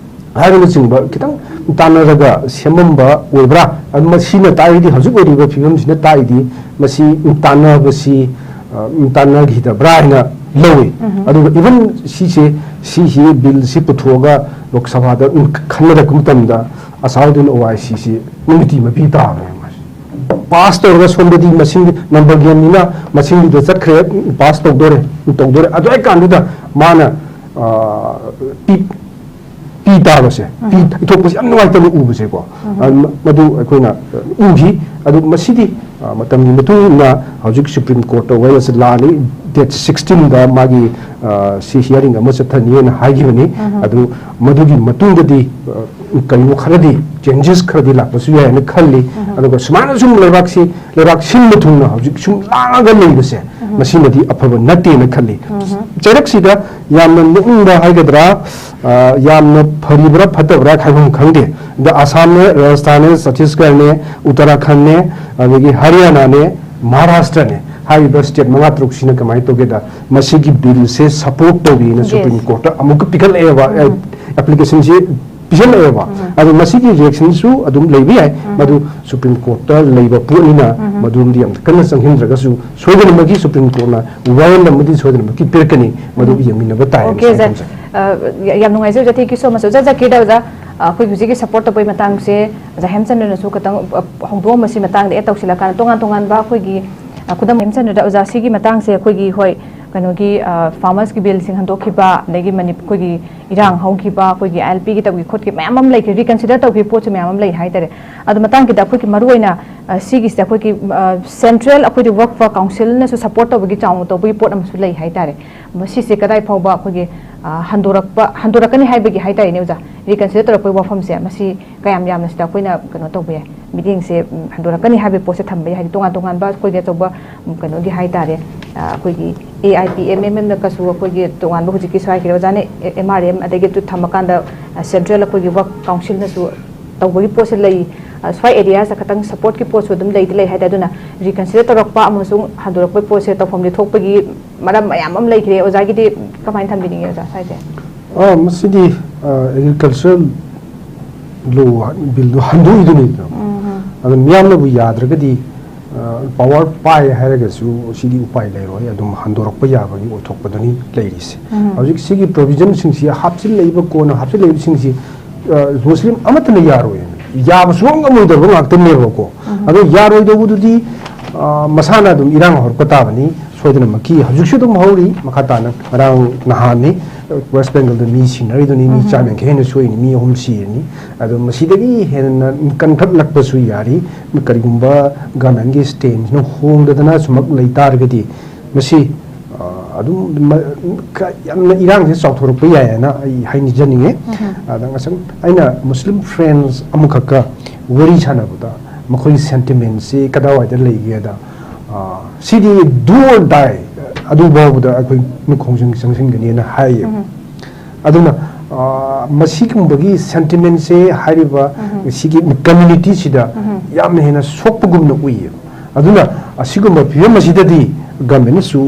ꯍꯥꯏꯕꯅꯆꯤꯡꯕ ꯈꯤꯇꯪ ꯇꯥꯟꯅꯔꯒ ꯁꯦꯝꯃꯝꯕ ꯑꯣꯏꯕ꯭ꯔꯥ? ꯑꯗꯨ ꯃꯁꯤꯅ ꯇꯥꯛꯏꯗꯤ, ꯍꯧꯖꯤꯛ ꯑꯣꯏꯔꯤꯕ ꯐꯤꯕꯝꯁꯤꯅ ꯇꯥꯛꯏꯗꯤ ꯃꯁꯤ ꯇꯥꯟꯅꯕꯁꯤ, ꯑ, ꯇꯥꯟꯅꯈꯤꯗꯕ꯭ꯔꯥ ꯍꯥꯏꯅ ꯂꯧꯏ꯫ ꯎꯝ꯫ ꯑꯗꯨꯒ even ꯁꯤꯁꯦ, ꯁꯤꯁꯤ ꯕꯤꯜꯁꯤ ꯄꯨꯊꯣꯛꯑꯒ ꯂꯣꯛ ꯁꯚꯥꯗ ꯈꯟꯅꯔꯛꯄ ꯃꯇꯝꯗ ꯑꯁꯥꯎꯗꯤꯟ ꯑꯣꯋꯥꯏꯁꯤꯁꯤ ꯅꯨꯡꯒꯤꯇꯤ ꯃꯄꯤ ꯇꯥꯕꯅꯦ꯫ ꯄꯥꯁ ꯇꯧꯔꯒ ꯁꯣꯝꯗꯗꯤ ꯃꯁꯤꯡ ꯅꯝꯕꯔ ꯒꯦꯝꯅꯤꯅ ꯃꯁꯤꯡꯗꯨꯗ ꯆꯠꯈ꯭ꯔꯦ, ꯄꯥꯁ ꯇꯧꯗꯣꯔꯦ, ꯇꯧꯗꯣꯔꯦ꯫ ꯑꯗꯨ ꯍꯦꯛ ꯀꯥꯟꯗꯨꯗ ꯃꯥꯅ, ꯑ, ꯄꯤ-, ꯄꯤ ꯇꯥꯕꯁꯦ, ꯄꯤ ꯎꯝ꯫ ꯏꯊꯣꯛꯄꯁꯦ ꯌꯥꯝ ꯅꯨꯡꯉꯥꯏꯇꯅ ꯎꯕꯁꯦꯀꯣ꯫ ꯎꯝ꯫ ꯑ, ꯃ-, ꯃꯗꯨ ꯑꯩꯈꯣꯏꯅ, ꯑ, ꯎꯈꯤ꯫ ꯑꯗꯨ ꯃꯁꯤꯗꯤ, ꯑ, ꯃꯇꯝꯒꯤ ꯃꯇꯨꯡ ꯏꯟꯅ ꯍꯧꯖꯤꯛ ꯁꯨꯄ꯭ꯔꯤꯝ ꯀꯣꯔꯠꯇ ꯋꯥꯌꯦꯜꯁꯦ ꯂꯥꯛꯑꯅꯤ꯫ ꯗꯦꯠ ꯁꯤꯛꯁꯇꯤꯟꯗ ꯃꯥꯒꯤ, ꯑ, ꯁꯤ ꯍꯤꯌꯥꯔꯤꯡ ꯑꯃ ꯆꯠꯊꯅꯤꯅ ꯍꯥꯏꯈꯤꯕꯅꯤ꯫ ꯎꯝ꯫ ꯑꯗꯨ ꯃꯗꯨꯒꯤ ꯃꯇꯨꯡꯗꯗꯤ, ꯑ, ꯀꯔꯤꯒꯨꯝꯕ ꯈꯔꯗꯤ, ꯆꯦꯟꯖꯦꯁ ꯈꯔꯗꯤ ꯂꯥꯛꯄꯁꯨ ꯌꯥꯏ ꯍꯥꯏꯅ ꯈꯜꯂꯤ꯫ ꯎꯝ꯫ ꯑꯗꯨꯒ ꯁꯨꯃꯥꯏꯅ ꯁꯨꯝ ꯂꯩꯕꯥꯛꯁꯤ, ꯂꯩꯕꯥꯛ ꯁꯤꯟꯕ ꯊꯨꯡꯅ ꯍꯧꯖꯤꯛ ꯁꯨꯝ ꯂꯥꯡꯉꯒ ꯂꯩꯕꯁꯦ, ꯎꯝ꯫ ꯃꯁꯤꯃꯗꯤ ꯑꯐꯕ ꯅꯠꯇꯦꯅ ꯈꯜꯂꯤ꯫ ꯎꯝ꯫ ꯆꯩꯔꯛꯁꯤꯗ ꯌꯥꯝꯅ ꯅꯣꯛꯅꯤꯡꯕ ꯍꯥꯏꯒꯗ꯭ꯔꯥ, ꯑ, ꯌꯥꯝꯅ ꯐꯔꯤꯕ꯭ꯔꯥ ꯐꯠꯇꯕ꯭ꯔꯥ ꯍꯥꯏꯐꯝ ꯈꯪꯗꯦ꯫ ꯑꯗ ꯑꯁꯥꯝꯅꯦ, ꯔꯥꯖꯁꯊꯥꯟꯅꯦ, ꯆꯇꯤꯁꯒꯔꯅꯦ, ꯎꯠꯇꯔꯥꯈꯟꯅꯦ, ꯑꯗꯒꯤ ꯍꯔꯤꯌꯥꯅꯥꯅꯦ, ꯃꯍꯥꯔꯥꯁꯇ꯭ꯔꯅꯦ, ꯍꯥꯏꯔꯤꯕ ꯁ꯭ꯇꯦꯠ ꯃꯉꯥ ꯇꯔꯨꯛꯁꯤꯅ ꯀꯃꯥꯏꯅ ꯇꯧꯒꯦꯗ, ꯃꯁꯤꯒꯤ ꯕꯤꯜꯁꯦ ꯁꯄꯣꯔꯠ ꯇꯧꯔꯤꯅ Yes. ꯁꯨꯄ꯭ꯔꯤꯝ ꯀꯣꯔꯠꯇ ꯑꯃꯨꯛꯀ ꯄꯤꯈꯠꯂꯛꯑꯦꯕ, ꯑꯦ, ꯎꯝ꯫ ꯑꯦꯄ꯭ꯂꯤꯀꯦꯁꯟꯁꯤ ꯄꯤꯁꯜꯂꯛꯑꯦꯕ꯫ ꯎꯝ꯫ ꯑꯗꯣ ꯃꯁꯤꯒꯤ ꯔꯤꯌꯦꯛꯁꯟꯁꯨ ꯑꯗꯨꯝ ꯂꯩꯕ ꯌꯥꯏ, ꯎꯝ꯫ ꯃꯗꯨ ꯁꯨꯄ꯭ꯔꯤꯝ ꯀꯣꯔꯠꯇ ꯂꯩꯕ ꯄꯣꯠꯅꯤꯅ ꯎꯝ꯫ ꯃꯗꯨꯝꯗꯤ ꯌꯥꯝ ꯀꯟꯅ ꯆꯪꯁꯤꯟꯗ꯭ꯔꯒꯁꯨ ꯁꯣꯏꯗꯅꯃꯛꯀꯤ ꯁꯨꯄ꯭ꯔꯤꯝ ꯀꯣꯔꯠꯅ ꯋꯥꯔꯦꯟ ꯑꯃꯗꯤ ꯁꯣꯏꯗꯅꯃꯛꯀꯤ ꯄꯤꯔꯛꯀꯅꯤ, ꯃꯗꯨ ꯎꯝ꯫ ꯌꯦꯡꯃꯤꯟꯅꯕ ꯇꯥꯏ ꯍꯥꯏꯅ Okay, ꯁꯨꯃꯥꯏꯅ ꯖꯥ-, ꯊꯝꯖꯒꯦ꯫ ꯑ, ꯌꯥꯝ ꯅꯨꯡꯉꯥꯏꯖꯩ, ꯖꯥ, thank you so much꯫ ꯑꯣꯖꯥ ꯖꯀꯤꯔꯗ, ꯑꯣꯖꯥ, ꯑ, ꯑꯩꯈꯣꯏ ꯍꯧꯖꯤꯛꯀꯤ ꯁꯄꯣꯔꯠ ꯇꯧꯕꯒꯤ ꯃꯇꯥꯡꯁꯦ ꯑꯣꯖꯥ ꯍꯦꯝꯆꯟꯗ꯭ꯔꯅꯁꯨ ꯈꯤꯇꯪ, ꯑ, ꯍꯧꯗꯣꯛꯑꯝꯕꯁꯤ ꯃꯇꯥꯡꯗ ꯑꯦꯗ ꯇꯧꯁꯤꯜꯂꯀꯥꯟꯗ ꯇꯣꯉꯥꯟ ꯇꯣꯉꯥꯟꯕ ꯑꯩꯈꯣꯏꯒꯤ, ꯑ, ꯈꯨꯗꯝ ꯍꯦꯝꯆꯟꯗ꯭ꯔꯗ ꯑꯣꯖꯥ ꯁꯤꯒꯤ ꯃꯇꯥꯡꯁꯦ ꯑꯩꯈꯣꯏꯒꯤ, ꯍꯣꯏ, ꯀꯩꯅꯣꯒꯤ, ꯑ, ꯐꯥꯔꯃꯔꯁꯀꯤ ꯕꯤꯜꯁꯤꯡ ꯍꯟꯗꯣꯛꯈꯤꯕ, ꯑꯗꯒꯤ ꯃꯅꯤ-, ꯑꯩꯈꯣꯏꯒꯤ ꯏꯔꯥꯡ ꯍꯧꯈꯤꯕ, ꯑꯩꯈꯣꯏꯒꯤ ILPꯒꯤ ꯇꯧꯈꯤ ꯈꯣꯠꯈꯤ ꯃꯌꯥꯝ ꯑꯃ ꯂꯩꯈ꯭ꯔꯦ, reconsider ꯇꯧꯈꯤꯕ ꯄꯣꯠꯁꯨ ꯃꯌꯥꯝ ꯑꯃ ꯂꯩ ꯍꯥꯏꯇꯥꯔꯦ꯫ ꯑꯗꯣ ꯃꯇꯥꯡꯒꯤꯗ ꯑꯩꯈꯣꯏꯒꯤ ꯃꯔꯨꯑꯣꯏꯅ, ꯑ, ꯁꯤꯒꯤꯁꯤꯗ ꯑꯩꯈꯣꯏꯒꯤ, ꯑ, ꯁꯦꯟꯇ꯭ꯔꯦꯜ ꯑꯩꯈꯣꯏꯒꯤ ꯋꯥꯛꯐ ꯀꯥꯎꯟꯁꯤꯜꯅꯁꯨ ꯁꯄꯣꯔꯠ ꯇꯧꯕꯒꯤ ꯆꯥꯎꯅ ꯇꯧꯕꯒꯤ ꯄꯣꯠ ꯑꯃꯁꯨ ꯂꯩ ꯍꯥꯏꯇꯥꯔꯦ꯫ ꯃꯁꯤꯁꯦ ꯀꯗꯥꯏ ꯐꯥꯎꯕ ꯑꯩꯈꯣꯏꯒꯤ, ꯑ, ꯍꯟꯗꯣꯔꯛꯄ, ꯍꯟꯗꯣꯔꯛꯀꯅꯤ ꯍꯥꯏꯕꯒꯤ ꯍꯥꯏꯇꯥꯔꯦꯅꯦ ꯑꯣꯖꯥ, ꯔꯤꯀꯟꯁꯤꯗꯔ ꯇꯧꯔꯛꯄꯒꯤ ꯋꯥꯐꯝꯁꯦ, ꯃꯁꯤ ꯀꯌꯥꯝ ꯌꯥꯝꯅ ꯁꯤꯗ ꯑꯩꯈꯣꯏꯅ ꯀꯩꯅꯣ ꯇꯧꯕ ꯌꯥꯏ, ꯃꯤꯠꯌꯦꯡꯁꯦ, ꯎꯝ, ꯍꯟꯗꯣꯔꯛꯀꯅꯤ ꯍꯥꯏꯕꯒꯤ ꯄꯣꯠꯁꯦ ꯊꯝꯕ ꯌꯥꯏ? ꯍꯥꯏꯗꯤ ꯇꯣꯉꯥꯟ ꯇꯣꯉꯥꯟꯕ ꯑꯩꯈꯣꯏꯒꯤ ꯑꯆꯧꯕ, ꯎꯝ, ꯀꯩꯅꯣꯒꯤ ꯍꯥꯏꯇꯥꯔꯦ, ꯑ, ꯑꯩꯈꯣꯏꯒꯤ A I P M M ꯑꯦꯝꯅ ꯀꯁꯨ ꯑꯩꯈꯣꯏꯒꯤ ꯇꯣꯉꯥꯟꯕ ꯍꯧꯖꯤꯛꯀꯤ ꯁ꯭ꯋꯥꯏꯒꯤ ꯑꯣꯖꯥꯅ ꯑꯦ-, ꯑꯦꯝ ꯑꯥꯔ ꯑꯦꯝ, ꯑꯗꯒꯤ ꯑꯗꯨ ꯊꯝꯃꯀꯥꯟꯗ, ꯑ, ꯁꯦꯟꯇ꯭ꯔꯦꯜ ꯑꯩꯈꯣꯏꯒꯤ ꯋꯥꯔꯛ ꯀꯥꯎꯟꯁꯤꯜꯅꯁꯨ ꯇꯧꯕꯒꯤ ꯄꯣꯠꯁꯦ ꯂꯩ꯫ ꯑ, ꯁ꯭ꯋꯥꯏ ꯑꯦꯔꯤꯌꯥꯁꯦ ꯈꯇꯪ ꯁꯞꯄꯣꯔꯠꯀꯤ ꯄꯣꯠꯁꯨ ꯑꯗꯨꯝ ꯂꯩꯗꯤ ꯂꯩ ꯍꯥꯏꯗꯤ, ꯑꯗꯨꯅ ꯔꯤꯀꯟꯁꯤꯗꯔ ꯇꯧꯔꯛꯄ ꯑꯃꯁꯨꯡ ꯍꯟꯗꯣꯔꯛꯄꯒꯤ ꯄꯣꯠꯁꯦ ꯇꯧꯐꯝꯗꯤ ꯊꯣꯛꯄꯒꯤ ꯃꯔꯝ ꯃꯌꯥꯝ ꯑꯃ ꯂꯩꯈ꯭ꯔꯦ꯫ ꯑꯣꯖꯥꯒꯤꯗꯤ ꯀꯃꯥꯏꯅ ꯊꯝꯕꯤꯅꯤꯡꯉꯤ ꯑꯣꯖꯥ ꯁ꯭ꯋꯥꯏꯁꯦ? ꯑꯥ, ꯃꯁꯤꯗꯤ, ꯑꯥ, ꯑꯦꯒ꯭ꯔꯤꯀꯜꯆꯔꯦꯜ ꯂꯣ ꯕꯤꯜꯗꯣ ꯍꯟꯗꯣꯛꯏꯗꯨꯅꯤꯗꯅ꯫ ꯎꯝ, ꯎꯝ꯫ ꯑꯗꯨ ꯃꯤꯌꯥꯝꯅꯕꯨ ꯌꯥꯗ꯭ꯔꯒꯗꯤ, ꯑꯥ, ꯄꯋꯥꯔ ꯄꯥꯏ ꯍꯥꯏꯔꯒꯁꯨ ꯁꯤꯗꯤ ꯎꯄꯥꯏ ꯂꯩꯔꯣꯏ, ꯑꯗꯨꯝ ꯍꯟꯗꯣꯔꯛꯄ ꯌꯥꯕꯒꯤ ꯑꯣꯏꯊꯣꯛꯄꯗꯨꯅꯤ ꯂꯩꯔꯤꯁꯦ꯫ ꯎꯝ꯫ ꯍꯧꯖꯤꯛ ꯁꯤꯒꯤ ꯄ꯭ꯔꯣꯕꯤꯖꯟꯁꯤꯡꯁꯤ ꯍꯥꯞꯆꯤꯜꯂꯛꯏꯕ, ꯀꯣꯟꯅ ꯍꯥꯞꯆꯤꯜꯂꯛꯏꯕꯁꯤꯡꯁꯤ, ꯑꯥ, ꯃꯨꯁꯂꯤꯝ ꯑꯃꯠꯇꯅ ꯌꯥꯔꯣꯏ, ꯌꯥꯕ ꯁꯨꯡꯉꯝ ꯉꯝꯃꯣꯏꯗꯕ ꯉꯥꯛꯇꯅꯦꯕꯀꯣ꯫ ꯎꯝ꯫ ꯑꯗꯣ ꯌꯥꯔꯣꯏꯗꯧꯕꯗꯨꯗꯤ, ꯑꯥ, ꯃꯁꯥꯅ ꯑꯗꯨꯝ ꯏꯔꯥꯡ ꯍꯧꯔꯛꯄ ꯇꯥꯕꯅꯤ꯫ ꯁꯣꯏꯗꯅꯃꯛꯀꯤ ꯍꯧꯖꯤꯛꯁꯨ ꯑꯗꯨꯝ ꯍꯧꯔꯤ꯫ ꯃꯈꯥ ꯇꯥꯅ ꯉꯔꯥꯡ ꯅꯍꯥꯟꯅꯤ ꯋꯦꯁ ꯕꯦꯡꯒꯜꯗ ꯃꯤ ꯁꯤꯅꯔꯤꯗꯨꯅꯤ, ꯃꯤ ꯎꯝ꯫ ꯆꯥꯝ ꯌꯥꯡꯈꯩ ꯍꯦꯟꯅ ꯁꯣꯛꯏꯅꯤ, ꯃꯤ ꯑꯍꯨꯝ ꯁꯤꯔꯅꯤ꯫ ꯑꯗꯣ ꯃꯁꯤꯗꯒꯤ ꯍꯦꯟꯅ ꯀꯟꯈꯠꯂꯛꯄꯁꯨ ꯌꯥꯔꯤ꯫ ꯀꯔꯤꯒꯨꯝꯕ ꯒꯚꯔꯟꯃꯦꯟꯒꯤ ꯁ꯭ꯇꯦꯟꯁꯅ ꯍꯣꯡꯗꯗꯅ ꯁꯨꯃꯛ ꯂꯩ ꯇꯥꯔꯒꯗꯤ, ꯃꯁꯤ, ꯑ, ꯑꯗꯨꯝ ꯃ-, ꯀ-, ꯌꯥꯝꯅ ꯏꯔꯥꯡꯁꯦ ꯆꯥꯎꯊꯣꯔꯛꯄ ꯌꯥꯏ ꯍꯥꯏꯅ ꯑꯩ ꯍꯥꯏꯅꯤꯡꯖꯅꯤꯡꯉꯤ꯫ ꯎꯝ꯫ ꯑꯗ ꯉꯁꯥꯏ ꯑꯩꯅ ꯃꯨꯁꯂꯤꯝ ꯐ꯭ꯔꯦꯟꯁ ꯑꯃꯈꯛꯀ ꯋꯥꯔꯤ ꯁꯥꯟꯅꯕꯗ ꯃꯈꯣꯏꯒꯤ ꯁꯦꯟꯇꯤꯃꯦꯟꯁꯤ ꯀꯗꯥꯏꯋꯥꯏꯗ ꯂꯩꯒꯦꯗ, ꯑ, ꯁꯤꯗꯤ do or die, ꯑꯗꯨ ꯐꯥꯎꯕꯗ ꯑꯩꯈꯣꯏ ꯃꯤꯠ ꯈꯣꯡꯖꯪ ꯆꯪꯁꯤꯟꯒꯅꯤꯅ ꯍꯥꯏꯌꯦꯕ꯫ ꯎꯝ꯫ ꯑꯗꯨꯅ, ꯑ, ꯃꯁꯤꯒꯨꯝꯕꯒꯤ ꯁꯦꯟꯇꯤꯃꯦꯟꯁꯦ ꯍꯥꯏꯔꯤꯕ ꯎꯝ꯫ ꯁꯤꯒꯤ ꯀꯝꯃ꯭ꯌꯨꯅꯤꯇꯤꯁꯤꯗ ꯎꯝ꯫ ꯌꯥꯝꯅ ꯍꯦꯟꯅ ꯁꯣꯛꯄꯒꯨꯝꯅ ꯎꯏꯌꯦꯕ꯫ ꯑꯗꯨꯅ ꯑꯁꯤꯒꯨꯝꯕ ꯐꯤꯕꯝ ꯑꯁꯤꯗꯗꯤ ꯒꯚꯔꯟꯃꯦꯟꯠꯅꯁꯨ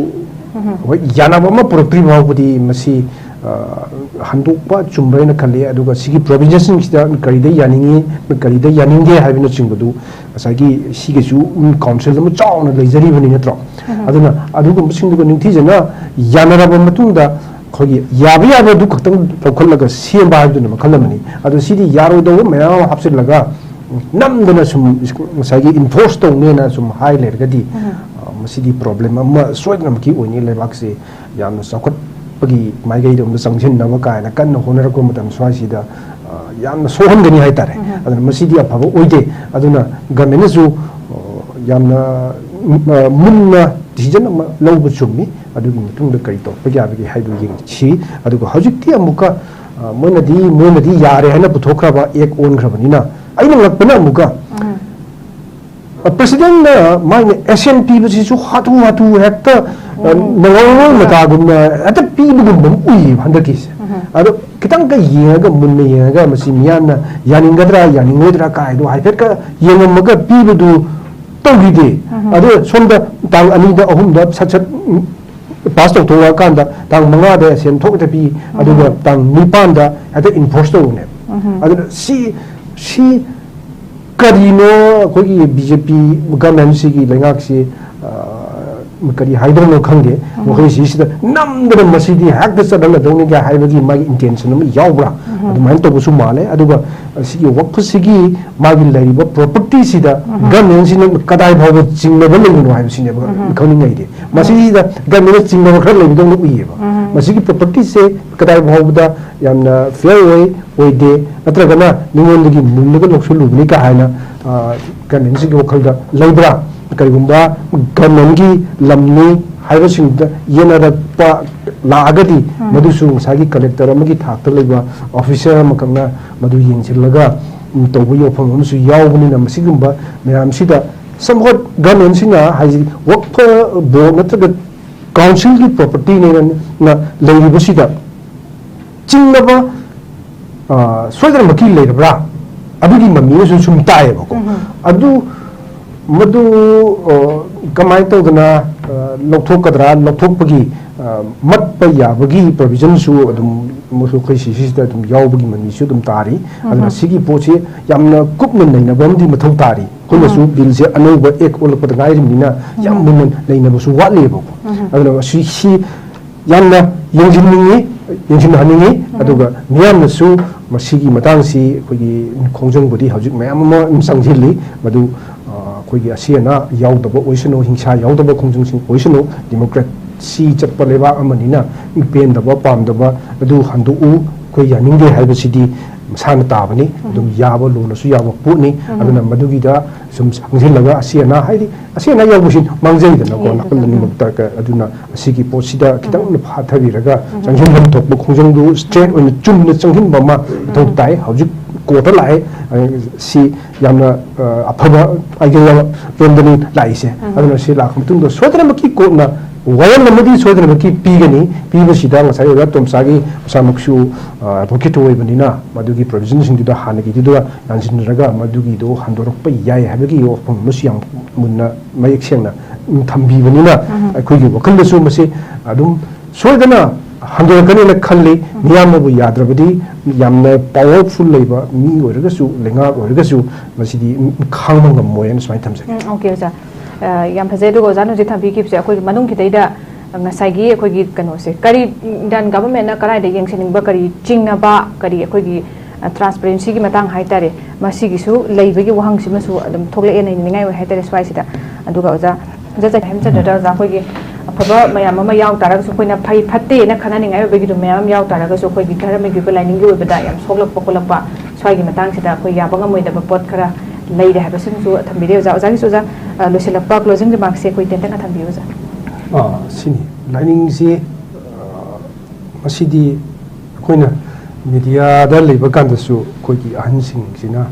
ꯎꯝ꯫ ꯍꯣꯏ, ꯌꯥꯅꯕ ꯑꯃ ꯄꯨꯔꯛꯇ꯭ꯔꯤ ꯐꯥꯎꯕꯗꯤ ꯃꯁꯤ, ꯑ, ꯍꯟꯗꯣꯛꯄ ꯆꯨꯝꯕ꯭ꯔꯥ ꯍꯥꯏꯅ ꯈꯜꯂꯤ꯫ ꯑꯗꯨꯒ ꯁꯤꯒꯤ ꯄ꯭ꯔꯣꯕꯤꯖꯟꯁꯤꯡꯁꯤꯗ ꯀꯔꯤꯗ ꯌꯥꯅꯤꯡꯉꯤ, ꯀꯔꯤꯗ ꯌꯥꯅꯤꯡꯗꯦ ꯍꯥꯏꯕꯅꯆꯤꯡꯕꯗꯨ ꯉꯁꯥꯏꯒꯤ ꯁꯤꯒꯤꯁꯨ, ꯎꯝ, ꯀꯥꯎꯟꯁꯤꯜ ꯑꯃ ꯆꯥꯎꯅ ꯂꯩꯖꯔꯤꯕꯅꯤ, ꯅꯠꯇ꯭ꯔꯣ? ꯎꯝ꯫ ꯑꯗꯨꯅ ꯑꯗꯨꯒꯨꯝꯕꯁꯤꯡꯗꯨꯒ ꯅꯤꯡꯊꯤꯖꯅ ꯌꯥꯅꯔꯕ ꯃꯇꯨꯡꯗ ꯑꯩꯈꯣꯏꯒꯤ ꯌꯥꯕ ꯌꯥꯕ ꯑꯗꯨ ꯈꯛꯇꯪ ꯂꯧꯈꯠꯂꯒ ꯁꯦꯝꯕ ꯍꯥꯏꯕꯗꯨꯅ ꯃꯈꯜ ꯑꯃꯅꯤ꯫ ꯑꯗꯣ ꯁꯤꯗꯤ ꯌꯥꯔꯣꯏꯗꯧꯕ ꯃꯌꯥꯝ ꯑꯃ ꯍꯥꯞꯆꯤꯜꯂꯒ ꯅꯝꯗꯅ ꯁꯨꯝ ꯉꯁꯥꯏꯒꯤ ꯏꯟꯐꯣꯔꯁ ꯇꯧꯅꯦꯅ ꯁꯨꯝ ꯍꯥꯏ ꯂꯩꯔꯒꯗꯤ, ꯎꯝ꯫ ꯑ, ꯃꯁꯤꯗꯤ ꯄ꯭ꯔꯣꯕ꯭ꯂꯦꯝ ꯑꯃ ꯁꯣꯏꯗꯅꯃꯛꯀꯤ ꯑꯣꯏꯅꯤ꯫ ꯂꯩꯕꯥꯛꯁꯤ ꯌꯥꯝꯅ ꯆꯥꯎꯈꯠꯄꯒꯤ ꯃꯥꯏꯀꯩꯗꯣꯝꯗ ꯆꯪꯁꯤꯟꯅꯕ ꯀꯥꯏꯅ ꯀꯟꯅ ꯍꯣꯠꯅꯔꯛꯄ ꯃꯇꯝ ꯁ꯭ꯋꯥꯏꯁꯤꯗ, ꯑ, ꯌꯥꯝꯅ ꯁꯣꯛꯍꯟꯒꯅꯤ ꯍꯥꯏꯇꯥꯔꯦ꯫ ꯎꯝ꯫ ꯑꯗꯨꯅ ꯃꯁꯤꯗꯤ ꯑꯐꯕ ꯑꯣꯏꯗꯦ꯫ ꯑꯗꯨꯅ ꯒꯚꯔꯟꯃꯦꯟꯠꯅꯁꯨ, ꯑ, ꯌꯥꯝꯅ, ꯑ, ꯃꯨꯟꯅ ꯗꯤꯁꯤꯖꯟ ꯑꯃ ꯂꯧꯕ ꯆꯨꯝꯃꯤ꯫ ꯑꯗꯨꯒꯤ ꯃꯇꯨꯡꯗ ꯀꯔꯤ ꯇꯧꯔꯛꯄ ꯌꯥꯕꯒꯦ ꯍꯥꯏꯗꯨ ꯌꯦꯡꯁꯤ꯫ ꯑꯗꯨꯒ ꯍꯧꯖꯤꯛꯇꯤ ꯑꯃꯨꯛꯀ, ꯑ, ꯃꯣꯏꯅꯗꯤ, ꯃꯣꯏꯅꯗꯤ ꯌꯥꯔꯦ ꯍꯥꯏꯅ ꯄꯨꯊꯣꯛꯈ꯭ꯔꯕ ꯑꯦꯛ ꯑꯣꯟꯈ꯭ꯔꯕꯅꯤꯅ, ꯑꯩꯅ ꯉꯛꯄꯅ ꯑꯃꯨꯛꯀ, ꯎꯝ꯫ ꯑ, ꯄ꯭ꯔꯁꯤꯗꯦꯟꯅ ꯃꯥꯒꯤ ꯑꯦꯁꯦꯟ ꯄꯤꯕꯁꯤꯁꯨ ꯍꯥꯊꯨ ꯍꯥꯊꯨ ꯍꯦꯛꯇ, ꯑ, ꯎꯝ꯫ ꯅꯉꯧꯔꯣꯏ ꯃꯇꯥꯒꯨꯝꯅ ꯍꯦꯛꯇ ꯄꯤꯕꯒꯨꯝꯕ ꯑꯃ ꯎꯏꯌꯦꯕ ꯍꯟꯗꯛꯀꯤꯁꯦ꯫ ꯎꯝ꯫ ꯑꯗꯣ ꯈꯤꯇꯪꯒ ꯌꯦꯡꯉꯒ, ꯃꯨꯟꯅ ꯌꯦꯡꯉꯒ, ꯃꯁꯤ ꯃꯤꯌꯥꯝꯅ ꯌꯥꯅꯤꯡꯒꯗ꯭ꯔꯥ ꯌꯥꯅꯤꯡꯉꯣꯏꯗ꯭ꯔꯥ ꯀꯥꯏꯗꯣ ꯍꯥꯏꯐꯦꯠꯀ ꯌꯦꯡꯉꯝꯃꯒ ꯄꯤꯕꯗꯨ ꯇꯧꯈꯤꯗꯦ꯫ ꯎꯝ꯫ ꯑꯗꯣ ꯁꯣꯝꯗ ꯇꯥꯡ ꯑꯅꯤꯗ, ꯑꯍꯨꯝꯗ ꯁꯠ ꯁꯠ, ꯎꯝ, ꯄꯥꯁ ꯇꯧꯊꯣꯛꯂꯛꯑꯀꯥꯟꯗ ꯇꯥꯡ ꯃꯉꯥꯗ ꯑꯦꯁꯦꯟ ꯊꯣꯛꯇ ꯄꯤ, ꯑꯗꯨꯒ ꯎꯝ꯫ ꯇꯥꯡ ꯅꯤꯄꯥꯟꯗ ꯍꯦꯛꯇ ꯏꯟꯐꯣꯔꯁ ꯇꯧꯕꯅꯦꯕ꯫ ꯎꯝ꯫ ꯑꯗꯨꯅ ꯁꯤ, ꯁꯤ ꯀꯔꯤꯅꯣ ꯑꯩꯈꯣꯏꯒꯤ ꯕꯤ ꯖꯦ ꯄꯤ ꯒꯃꯦꯟꯁꯤꯒꯤ ꯂꯩꯉꯥꯛꯁꯤ, ꯑ, ꯀꯔꯤ ꯍꯥꯏꯗꯧꯅꯣ ꯈꯪꯗꯦ꯫ ꯎꯝ꯫ ꯃꯈꯣꯏ ꯁꯤꯁꯤꯗ ꯅꯝꯗꯅ ꯃꯁꯤꯗꯤ ꯍꯦꯛꯇ ꯆꯠꯍꯜꯂꯗꯧꯅꯤ ꯀꯥꯏ ꯍꯥꯏꯕꯒꯤ ꯃꯥꯒꯤ ꯏꯟꯇꯦꯟꯁꯟ ꯑꯃ ꯌꯥꯎꯕ꯭ꯔꯥ? ꯎꯝ꯫ ꯑꯗꯨꯃꯥꯏꯅ ꯇꯧꯕꯁꯨ ꯃꯥꯜꯂꯦ꯫ ꯑꯗꯨꯒ ꯁꯤꯒꯤ ꯋꯛꯐꯁꯤꯒꯤ ꯃꯥꯒꯤ ꯂꯩꯔꯤꯕ ꯄ꯭ꯔꯣꯄꯔꯇꯤꯁꯤꯗ ꯎꯝ꯫ ꯒꯃꯦꯟꯁꯤꯅ ꯀꯗꯥꯏ ꯐꯥꯎꯕ ꯆꯤꯡꯅꯕ ꯂꯩꯕꯅꯣ ꯍꯥꯏꯕꯁꯤꯅꯦꯕ ꯎꯝ꯫ ꯈꯪꯅꯤꯡꯉꯩꯗꯤ꯫ ꯎꯝ꯫ ꯃꯁꯤꯗ ꯒꯃꯦꯟꯅ ꯆꯤꯡꯅꯕ ꯈꯔ ꯂꯩꯕꯗꯧꯅ ꯎꯏꯌꯦꯕ꯫ ꯎꯝ꯫ ꯃꯁꯤꯒꯤ ꯄ꯭ꯔꯣꯄꯔꯇꯤꯁꯦ ꯀꯗꯥꯏ ꯐꯥꯎꯕꯗ ꯌꯥꯝꯅ ꯐꯤꯌꯔ ꯑꯣꯏ, ꯑꯣꯏꯗꯦ, ꯅꯠꯇ꯭ꯔꯒꯅ ꯃꯤꯉꯣꯟꯗꯒꯤ ꯃꯨꯜꯂꯒ ꯂꯧꯁꯤꯜꯂꯨꯕꯅꯤ ꯀꯥ ꯍꯥꯏꯅ, ꯑ, ꯒꯃꯦꯟꯁꯤꯒꯤ ꯋꯥꯈꯜꯗ ꯂꯩꯕ꯭ꯔꯥ? ꯀꯔꯤꯒꯨꯝꯕ ꯒꯃꯦꯟꯒꯤ ꯂꯝꯅꯤ ꯍꯥꯏꯕꯁꯤꯡꯗ ꯌꯦꯟꯅꯔꯛꯄ ꯂꯥꯛꯑꯒꯗꯤ, ꯎꯝ꯫ ꯃꯗꯨꯁꯨ ꯉꯁꯥꯏꯒꯤ ꯀꯂꯦꯛꯇꯔ ꯑꯃꯒꯤ ꯊꯥꯛꯇ ꯂꯩꯕ ꯑꯣꯐꯤꯁꯔ ꯑꯃꯈꯛꯅ ꯃꯗꯨ ꯌꯦꯡꯁꯤꯜꯂꯒ, ꯎꯝ, ꯇꯧꯕ ꯌꯥꯐꯝ ꯑꯃꯁꯨ ꯌꯥꯎꯕꯅꯤꯅ, ꯃꯁꯤꯒꯨꯝꯕ ꯃꯌꯥꯝꯁꯤꯗ ꯁꯝꯍꯣꯠ ꯒꯃꯦꯟꯁꯤꯅ ꯍꯥꯏꯁꯤ ꯋꯛꯐ ꯕꯣꯔꯗ ꯅꯠꯇ꯭ꯔꯒ ꯀꯥꯎꯟꯁꯤꯜꯒꯤ ꯄ꯭ꯔꯣꯄꯔꯇꯤꯅꯦꯅ ꯂꯩꯔꯤꯕꯁꯤꯗ ꯆꯤꯡꯅꯕ, ꯑ, ꯁꯣꯏꯗꯅꯃꯛꯀꯤ ꯂꯩꯔꯕ꯭ꯔꯥ? ꯑꯗꯨꯒꯤ ꯃꯃꯤ ꯑꯃꯁꯨ ꯁꯨꯝ ꯇꯥꯏꯌꯦꯕꯀꯣ꯫ ꯎꯝ꯫ ꯑꯗꯨ, ꯃꯗꯨ, ꯑ, ꯀꯃꯥꯏꯅ ꯇꯧꯗꯅ, ꯑ, ꯂꯧꯊꯣꯛꯀꯗ꯭ꯔꯥ? ꯂꯧꯊꯣꯛꯄꯒꯤ, ꯑ, ꯃꯠꯄ ꯌꯥꯕꯒꯤ ꯄ꯭ꯔꯣꯕꯤꯖꯟꯁꯨ ꯑꯗꯨꯝ ꯃꯈꯣꯏ ꯁꯤꯁꯤꯗ ꯑꯗꯨꯝ ꯌꯥꯎꯕꯒꯤ ꯃꯃꯤꯁꯨ ꯑꯗꯨꯝ ꯇꯥꯔꯤ꯫ ꯑꯗꯨꯅ ꯎꯝ꯫ ꯁꯤꯒꯤ ꯄꯣꯠꯁꯤ ꯌꯥꯝꯅ ꯀꯨꯞꯅ ꯅꯩꯅꯕ ꯑꯃꯗꯤ ꯃꯊꯧ ꯇꯥꯔꯤ꯫ ꯑꯩꯈꯣꯏꯅꯁꯨ ꯎꯝ꯫ ꯕꯤꯜꯁꯦ ꯑꯅꯧꯕ ꯑꯦꯛ ꯑꯣꯜꯂꯛꯄꯗ ꯉꯥꯏꯔꯤꯕꯅꯤꯅ ꯌꯥꯝ ꯎꯝ꯫ ꯃꯨꯟꯅ ꯅꯩꯅꯕꯁꯨ ꯋꯥꯠꯂꯤꯕꯀꯣ꯫ ꯎꯝ꯫ ꯑꯗꯨꯅ ꯁꯤ, ꯁꯤ ꯌꯥꯝꯅ ꯌꯦꯡꯁꯤꯟꯅꯤꯡꯉꯤ, ꯌꯦꯡꯁꯤꯟꯍꯟꯅꯤꯡꯉꯤ꯫ ꯎꯝ꯫ ꯑꯗꯨꯒ ꯃꯤꯌꯥꯝꯅꯁꯨ ꯃꯁꯤꯒꯤ ꯃꯇꯥꯡꯁꯤ ꯑꯩꯈꯣꯏꯒꯤ ꯈꯣꯡꯖꯪꯕꯨꯗꯤ ꯍꯧꯖꯤꯛ ꯃꯌꯥꯝ ꯑꯃ ꯆꯪꯁꯤꯜꯂꯤ꯫ ꯃꯗꯨ, ꯑ, ꯑꯩꯈꯣꯏꯒꯤ ꯑꯁꯤ ꯑꯅꯥ ꯌꯥꯎꯗꯕ ꯑꯣꯏꯁꯅꯨ, ꯍꯤꯡꯁꯥ ꯌꯥꯎꯗꯕ ꯈꯣꯡꯖꯪꯁꯤꯡ ꯑꯣꯏꯁꯅꯨ, ꯗꯤꯃꯣꯀ꯭ꯔꯦꯁꯤ ꯆꯠꯄ ꯂꯩꯕꯥꯛ ꯑꯃꯅꯤꯅ ꯄꯦꯟꯗꯕ, ꯄꯥꯝꯗꯕ ꯑꯗꯨ ꯍꯟꯗꯣꯛꯎ, ꯑꯩꯈꯣꯏ ꯌꯥꯅꯤꯡꯗꯦ ꯍꯥꯏꯕꯁꯤꯗꯤ ꯃꯁꯥꯅ ꯇꯥꯕꯅꯤ꯫ ꯑꯗꯨꯝ ꯌꯥꯕ, ꯂꯣꯅꯁꯨ ꯌꯥꯕ ꯄꯣꯠꯅꯤ꯫ ꯑꯗꯨꯅ ꯃꯗꯨꯒꯤꯗ ꯁꯨꯝ ꯆꯪꯁꯤꯜꯂꯒ ꯑꯁꯤ ꯑꯅꯥ, ꯍꯥꯏꯗꯤ ꯑꯁꯤ ꯑꯅꯥ ꯌꯥꯎꯕꯁꯤ ꯃꯥꯡꯖꯩꯗꯅꯀꯣ, ꯅꯥꯀꯜ ꯑꯅꯤꯃꯛꯇ꯫ ꯑꯗꯨꯅ ꯑꯁꯤꯒꯤ ꯄꯣꯠꯁꯤꯗ ꯈꯤꯇꯪ ꯐꯥꯊꯕꯤꯔꯒ ꯆꯪꯁꯤꯟꯐꯝ ꯊꯣꯛꯄ ꯈꯣꯡꯖꯪꯗꯨ straight ꯑꯣꯏꯅ ꯆꯨꯝꯅ ꯆꯪꯁꯤꯟꯕ ꯑꯃ ꯃꯊꯧ ꯇꯥꯏ꯫ ꯍꯧꯖꯤꯛ court ꯂꯥꯛꯑꯦ, ꯑ, ꯁꯤ ꯌꯥꯝꯅ, ꯑ, ꯑꯐꯕ idea ꯔꯣꯝꯗꯅꯤ ꯂꯥꯛꯏꯁꯦ꯫ ꯑꯗꯨꯅ ꯁꯤ ꯂꯥꯛꯄ ꯃꯇꯨꯡꯗ ꯁꯣꯏꯗꯅꯃꯛꯀꯤ courtꯅ ꯋꯥꯌꯦꯜ ꯑꯃꯗꯤ ꯁꯣꯏꯗꯅꯃꯛꯀꯤ ꯄꯤꯒꯅꯤ꯫ ꯄꯤꯕꯁꯤꯗ ꯉꯁꯥꯏ ꯑꯣꯖꯥ ꯇꯣꯝꯆꯥꯒꯤ ꯃꯁꯥꯃꯛꯁꯨ, ꯑ, advocate ꯑꯣꯏꯕꯅꯤꯅ ꯃꯗꯨꯒꯤ provisionꯁꯤꯡꯗꯨꯗ ꯍꯥꯟꯅꯒꯤꯗꯨꯗ ꯌꯥꯟꯁꯤꯟꯅꯔꯒ ꯃꯗꯨꯒꯤꯗꯣ ꯍꯟꯗꯣꯔꯛꯄ ꯌꯥꯏ ꯍꯥꯏꯕꯒꯤ ꯋꯥꯐꯝ ꯑꯃꯁꯨ ꯌꯥꯝ ꯃꯨꯟꯅ ꯃꯌꯦꯛ ꯁꯦꯡꯅ ꯊꯝꯕꯤꯕꯅꯤꯅ ꯑꯩꯈꯣꯏꯒꯤ ꯋꯥꯈꯜꯗꯁꯨ ꯃꯁꯤ ꯑꯗꯨꯝ ꯁꯣꯏꯗꯅ ꯍꯟꯗꯣꯔꯛꯀꯅꯤꯅ ꯈꯜꯂꯤ꯫ ꯃꯤꯌꯥꯝꯅꯕꯨ ꯌꯥꯗ꯭ꯔꯕꯗꯤ ꯌꯥꯝꯅ powerful ꯂꯩꯕ ꯃꯤ ꯑꯣꯏꯔꯒꯁꯨ, ꯂꯩꯉꯥꯛ ꯑꯣꯏꯔꯒꯁꯨ ꯃꯁꯤꯗꯤ ꯈꯥꯡꯕ ꯉꯝꯃꯣꯏꯅ ꯁꯨꯃꯥꯏꯅ ꯊꯝꯖꯒꯦ꯫ ꯎꯝ, okay, ꯑꯣꯖꯥ꯫ ꯑ, ꯌꯥꯝ ꯐꯖꯩ꯫ ꯑꯗꯨꯒ ꯑꯣꯖꯥꯅ ꯍꯧꯖꯤꯛ ꯊꯝꯕꯤꯈꯤꯕꯁꯦ ꯑꯩꯈꯣꯏꯒꯤ ꯃꯅꯨꯡꯒꯤꯗꯩꯗ ꯉꯁꯥꯏꯒꯤ ꯑꯩꯈꯣꯏꯒꯤ ꯀꯩꯅꯣꯁꯦ, ꯀꯔꯤ Indian governmentꯅ ꯀꯗꯥꯏꯗ ꯌꯦꯡꯁꯤꯟꯅꯤꯡꯕ, ꯀꯔꯤ ꯆꯤꯡꯅꯕ, ꯀꯔꯤ ꯑꯩꯈꯣꯏꯒꯤ, ꯑ, transparencyꯒꯤ ꯃꯇꯥꯡ ꯍꯥꯏꯇꯥꯔꯦ, ꯃꯁꯤꯒꯤꯁꯨ ꯂꯩꯕꯒꯤ ꯋꯥꯍꯪꯁꯤꯃꯁꯨ ꯑꯗꯨꯝ ꯊꯣꯛꯂꯛꯑꯦ, ꯅꯩꯅꯅꯤꯡꯉꯥꯏ ꯑꯣꯏ ꯍꯥꯏꯇꯥꯔꯦ ꯁ꯭ꯋꯥꯏꯁꯤꯗ꯫ ꯑꯗꯨꯒ ꯑꯣꯖꯥ, ꯑꯣꯖꯥ ꯆꯠ-, ꯍꯦꯝꯆꯟꯗ꯭ꯔꯗ ꯑꯣꯖꯥ, ꯑꯩꯈꯣꯏꯒꯤ ꯑꯐꯕ ꯃꯌꯥꯝ ꯑꯃ ꯌꯥꯎ ꯇꯥꯔꯒꯁꯨ, ꯑꯩꯈꯣꯏꯅ ꯐꯩ ꯐꯠꯇꯦꯅ ꯈꯟꯅꯅꯤꯡꯉꯥꯏ ꯑꯣꯏꯕꯒꯤꯗꯣ ꯃꯌꯥꯝ ꯑꯃ ꯌꯥꯎ ꯇꯥꯔꯒꯁꯨ, ꯑꯩꯈꯣꯏꯒꯤ ꯙꯔꯃꯒꯤ ꯑꯣꯏꯕ, ꯂꯥꯏꯅꯤꯡꯒꯤ ꯑꯣꯏꯕꯗ ꯌꯥꯝ ꯁꯣꯛꯂꯛꯄ ꯈꯣꯠꯂꯛꯄ ꯁ꯭ꯋꯥꯏꯒꯤ ꯃꯇꯥꯡꯁꯤꯗ ꯑꯩꯈꯣꯏ ꯌꯥꯕ ꯉꯝꯃꯣꯏꯗꯕ ꯄꯣꯠ ꯈꯔ ꯂꯩꯔꯦ ꯍꯥꯏꯕꯁꯤꯃꯁꯨ ꯊꯝꯕꯤꯔꯦ ꯑꯣꯖꯥ꯫ ꯑꯣꯖꯥꯒꯤꯁꯨ ꯑꯣꯖꯥ, ꯑ, ꯂꯣꯏꯁꯤꯜꯂꯛꯄ closing remarksꯁꯦ ꯑꯩꯈꯣꯏ ꯇꯦꯟꯇꯛꯅ ꯊꯝꯕꯤꯌꯨ ꯑꯣꯖꯥ꯫ ꯑꯥ, ꯁꯤꯅꯤ꯫ ꯂꯥꯏꯅꯤꯡꯁꯤ, ꯑ, ꯃꯁꯤꯗꯤ ꯑꯩꯈꯣꯏꯅ mediaꯗ ꯂꯩꯕ ꯀꯥꯟꯗꯁꯨ ꯑꯩꯈꯣꯏꯒꯤ ꯑꯍꯟꯁꯤꯡꯁꯤꯅ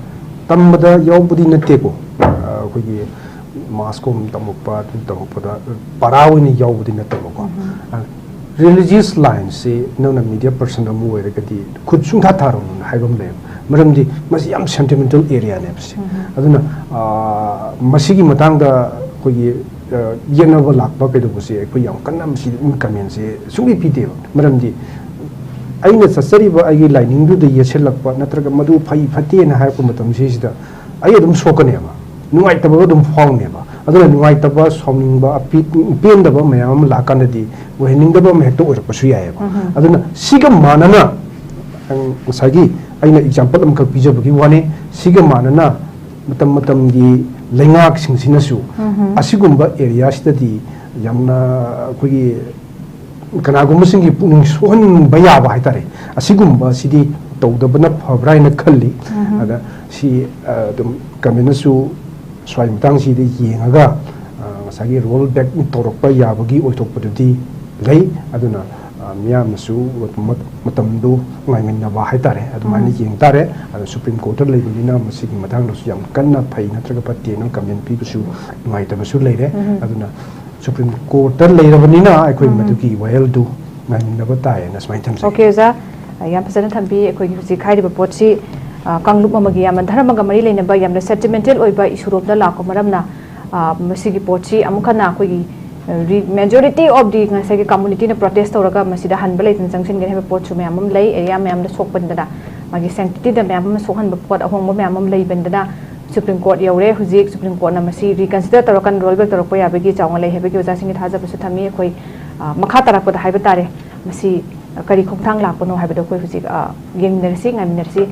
ꯇꯝꯕꯗ ꯌꯥꯎꯕꯗꯤ ꯅꯠꯇꯦꯀꯣ꯫ ꯑ, ꯑꯩꯈꯣꯏꯒꯤ mass ꯀꯨꯝ ꯇꯝꯃꯛꯄ, ꯑꯗꯨ ꯇꯝꯃꯛꯄꯗ ꯄꯔꯥ ꯑꯣꯏꯅ ꯌꯥꯎꯕꯗꯤ ꯅꯠꯇꯕꯀꯣ꯫ ꯑ, religious lineꯁꯤ ꯅꯪꯅ media person ꯑꯃ ꯑꯣꯏꯔꯒꯗꯤ ꯈꯨꯠ ꯁꯨꯡꯊꯥ ꯊꯥꯔꯨꯅꯨꯅ ꯍꯥꯏꯕ ꯑꯃ ꯂꯩꯌꯦꯕ꯫ ꯃꯔꯝꯗꯤ ꯃꯁꯤ ꯌꯥꯝ sentimental areaꯅꯦꯕ ꯁꯤ꯫ ꯑꯗꯨꯅ, ꯑ, ꯃꯁꯤꯒꯤ ꯃꯇꯥꯡꯗ ꯑꯩꯈꯣꯏꯒꯤ, ꯑ, ꯌꯦꯠꯅꯕ ꯂꯥꯛꯄ ꯀꯩꯗꯧꯕꯁꯦ ꯑꯩꯈꯣꯏ ꯌꯥꯝ ꯀꯟꯅ ꯃꯁꯤꯗ commentꯁꯦ ꯁꯨꯡꯄꯤ ꯄꯤꯗꯦꯕ꯫ ꯃꯔꯝꯗꯤ ꯑꯩꯅ ꯆꯠꯆꯔꯤꯕ ꯑꯩꯒꯤ ꯂꯥꯏꯅꯤꯡꯗꯨꯗ ꯌꯦꯠꯁꯤꯜꯂꯛꯄ ꯅꯠꯇ꯭ꯔꯒ ꯃꯗꯨ ꯐꯩ ꯐꯠꯇꯦꯅ ꯍꯥꯏꯔꯛꯄ ꯃꯇꯝꯁꯤꯗ ꯑꯩ ꯑꯗꯨꯝ ꯁꯣꯛꯀꯅꯦꯕ, ꯅꯨꯡꯉꯥꯏꯇꯕ ꯑꯗꯨꯝ ꯐꯥꯎꯅꯦꯕ꯫ ꯑꯗꯨꯅ ꯅꯨꯡꯉꯥꯏꯇꯕ, ꯁꯥꯎꯅꯤꯡꯕ, ꯑꯄꯤ-, ꯄꯦꯟꯗꯕ ꯃꯌꯥꯝ ꯑꯃ ꯂꯥꯛꯀꯥꯟꯗꯗꯤ ꯑꯣꯏꯍꯟꯅꯤꯡꯗꯕ ꯑꯃ ꯍꯦꯛꯇ ꯑꯣꯏꯔꯛꯄꯁꯨ ꯌꯥꯏꯑꯕ꯫ ꯑꯗꯨꯅ ꯁꯤꯒ ꯃꯥꯟꯅꯅ, ꯑꯪ, ꯉꯁꯥꯏꯒꯤ ꯑꯩꯅ example ꯑꯃꯈꯛ ꯄꯤꯖꯕꯒꯤ ꯋꯥꯅꯤ, ꯁꯤꯒ ꯃꯥꯟꯅꯅ ꯃꯇꯝ ꯃꯇꯝꯒꯤ ꯂꯩꯉꯥꯛꯁꯤꯡꯁꯤꯅꯁꯨ ꯑꯁꯤꯒꯨꯝꯕ areaꯁꯤꯗꯗꯤ ꯌꯥꯝꯅ ꯑꯩꯈꯣꯏꯒꯤ ꯀꯅꯥꯒꯨꯝꯕꯁꯤꯡꯒꯤ ꯄꯨꯛꯅꯤꯡ ꯁꯣꯛꯍꯟꯕ ꯌꯥꯕ ꯍꯥꯏꯇꯥꯔꯦ, ꯑꯁꯤꯒꯨꯝꯕꯁꯤꯗꯤ ꯇꯧꯗꯕꯅ ꯐꯕ꯭ꯔꯥ ꯍꯥꯏꯅ ꯈꯜꯂꯤ꯫ ꯑꯗ ꯁꯤ ꯑꯗꯨꯝ ꯀꯃꯤꯁꯟꯅꯁꯨ ꯁ꯭ꯋꯥꯏ ꯃꯇꯥꯡꯁꯤꯗ ꯌꯦꯡꯉꯒ ꯉꯁꯥꯏꯒꯤ ꯔꯣꯜ ꯕꯦꯛ ꯇꯧꯔꯛꯄ ꯌꯥꯕꯒꯤ ꯑꯣꯏꯊꯣꯛꯄꯗꯨꯗꯤ ꯂꯩ꯫ ꯑꯗꯨꯅ ꯃꯤꯌꯥꯝꯅꯁꯨ ꯃꯇꯝꯗꯨ ꯉꯥꯏꯃꯤꯟꯅꯕ ꯍꯥꯏꯇꯥꯔꯦ, ꯑꯗꯨꯃꯥꯏꯅ ꯌꯦꯡ ꯇꯥꯔꯦ꯫ ꯑꯗꯣ ꯁꯨꯄ꯭ꯔꯤꯝ ꯀꯣꯔꯠꯇ ꯂꯩꯕꯅꯤꯅ ꯃꯁꯤꯒꯤ ꯃꯇꯥꯡꯗꯁꯨ ꯌꯥꯝ ꯀꯟꯅ ꯐꯩ ꯅꯠꯇ꯭ꯔꯒ ꯐꯠꯇꯦꯅ ꯀꯃꯦꯟ ꯄꯤꯕꯁꯨ ꯅꯨꯡꯉꯥꯏꯇꯕꯁꯨ ꯂꯩꯔꯦ꯫ ꯑꯗꯨꯅ ꯁꯨꯄ꯭ꯔꯤꯝ ꯀꯣꯔꯠꯇ ꯂꯩꯔꯕꯅꯤꯅ ꯑꯩꯈꯣꯏ ꯃꯗꯨꯒꯤ ꯋꯥꯌꯦꯜꯗꯨ ꯉꯥꯏꯃꯤꯟꯅꯕ ꯇꯥꯏꯌꯦꯅ ꯁꯨꯃꯥꯏꯅ ꯊꯝꯖꯒꯦ꯫ ꯑꯣꯀꯦ ꯑꯣꯖꯥ, ꯌꯥꯝ ꯐꯖꯅ ꯊꯝꯕꯤ꯫ ꯑꯩꯈꯣꯏꯒꯤ ꯍꯧꯖꯤꯛ ꯍꯥꯏꯔꯤꯕ ꯄꯣꯠꯁꯤ ꯀꯥꯡꯂꯨꯞ ꯑꯃꯒꯤ ꯌꯥꯝꯅ ꯙꯔꯃꯒ ꯃꯔꯤ ꯂꯩꯅꯕ ꯌꯥꯝꯅ ꯁꯦꯟꯇꯤꯃꯦꯟꯇꯦꯜ ꯑꯣꯏꯕ ꯏꯁꯨꯔꯣꯝꯗ ꯂꯥꯛꯄ ꯃꯔꯝꯅ ꯃꯁꯤꯒꯤ ꯄꯣꯠꯁꯤ ꯑꯃꯨꯛ ꯍꯟꯅ ꯑꯩꯈꯣꯏꯒꯤ majority of the ꯉꯁꯥꯏꯒꯤ ꯀꯝꯃꯨꯅꯤꯇꯤꯅ ꯄ꯭ꯔꯣꯇꯦꯁ ꯇꯧꯔꯒ ꯃꯁꯤꯗ ꯍꯟꯕ ꯂꯩꯇꯅ ꯆꯪꯁꯤꯟꯒꯅꯤ ꯍꯥꯏꯕ ꯄꯣꯠꯁꯨ ꯃꯌꯥꯝ ꯑꯃ ꯂꯩ꯫ ꯑꯦꯔꯤꯌꯥ ꯃꯌꯥꯝꯗ ꯁꯣꯛꯄꯅꯤꯗꯅ ꯃꯥꯒꯤ ꯁꯦꯡꯇꯤꯇꯤꯗ ꯃꯌꯥꯝ ꯑꯃ ꯁꯣꯛꯍꯟꯕ ꯄꯣꯠ ꯑꯍꯣꯡꯕ ꯃꯌꯥꯝ ꯑꯃ ꯂꯩꯕꯅꯤꯅ ꯁꯨꯄ꯭ꯔꯤꯝ ꯀꯣꯔꯠ ꯌꯧꯔꯦ꯫ ꯍꯧꯖꯤꯛ ꯁꯨꯄ꯭ꯔꯤꯝ ꯀꯣꯔꯠꯅ ꯃꯁꯤ ꯔꯤꯀꯟꯁꯤꯗꯔ ꯇꯧꯔꯀꯥꯟꯗ ꯔꯣꯜ ꯕꯦꯛ ꯇꯧꯔꯛꯄ ꯌꯥꯕꯒꯤ ꯆꯥꯎꯅ ꯂꯩ ꯍꯥꯏꯕꯒꯤ ꯑꯣꯖꯥꯁꯤꯡꯒꯤ ꯊꯥꯖꯕꯁꯨ ꯊꯝꯃꯤ꯫ ꯑꯩꯈꯣꯏ ꯃꯈꯥ ꯇꯥꯔꯛꯄꯗ ꯍꯥꯏꯕ ꯇꯥꯔꯦ ꯃꯁꯤ ꯀꯔꯤ ꯈꯣꯡꯊꯥꯡ ꯂꯥꯛꯄꯅꯣ ꯍꯥꯏꯕꯗꯣ ꯑꯩꯈꯣꯏ ꯍꯧꯖꯤꯛ ꯌꯦꯡꯃꯤꯟꯅꯔꯁꯤ, ꯉꯥꯏꯃꯤꯟꯅꯔꯁꯤ꯫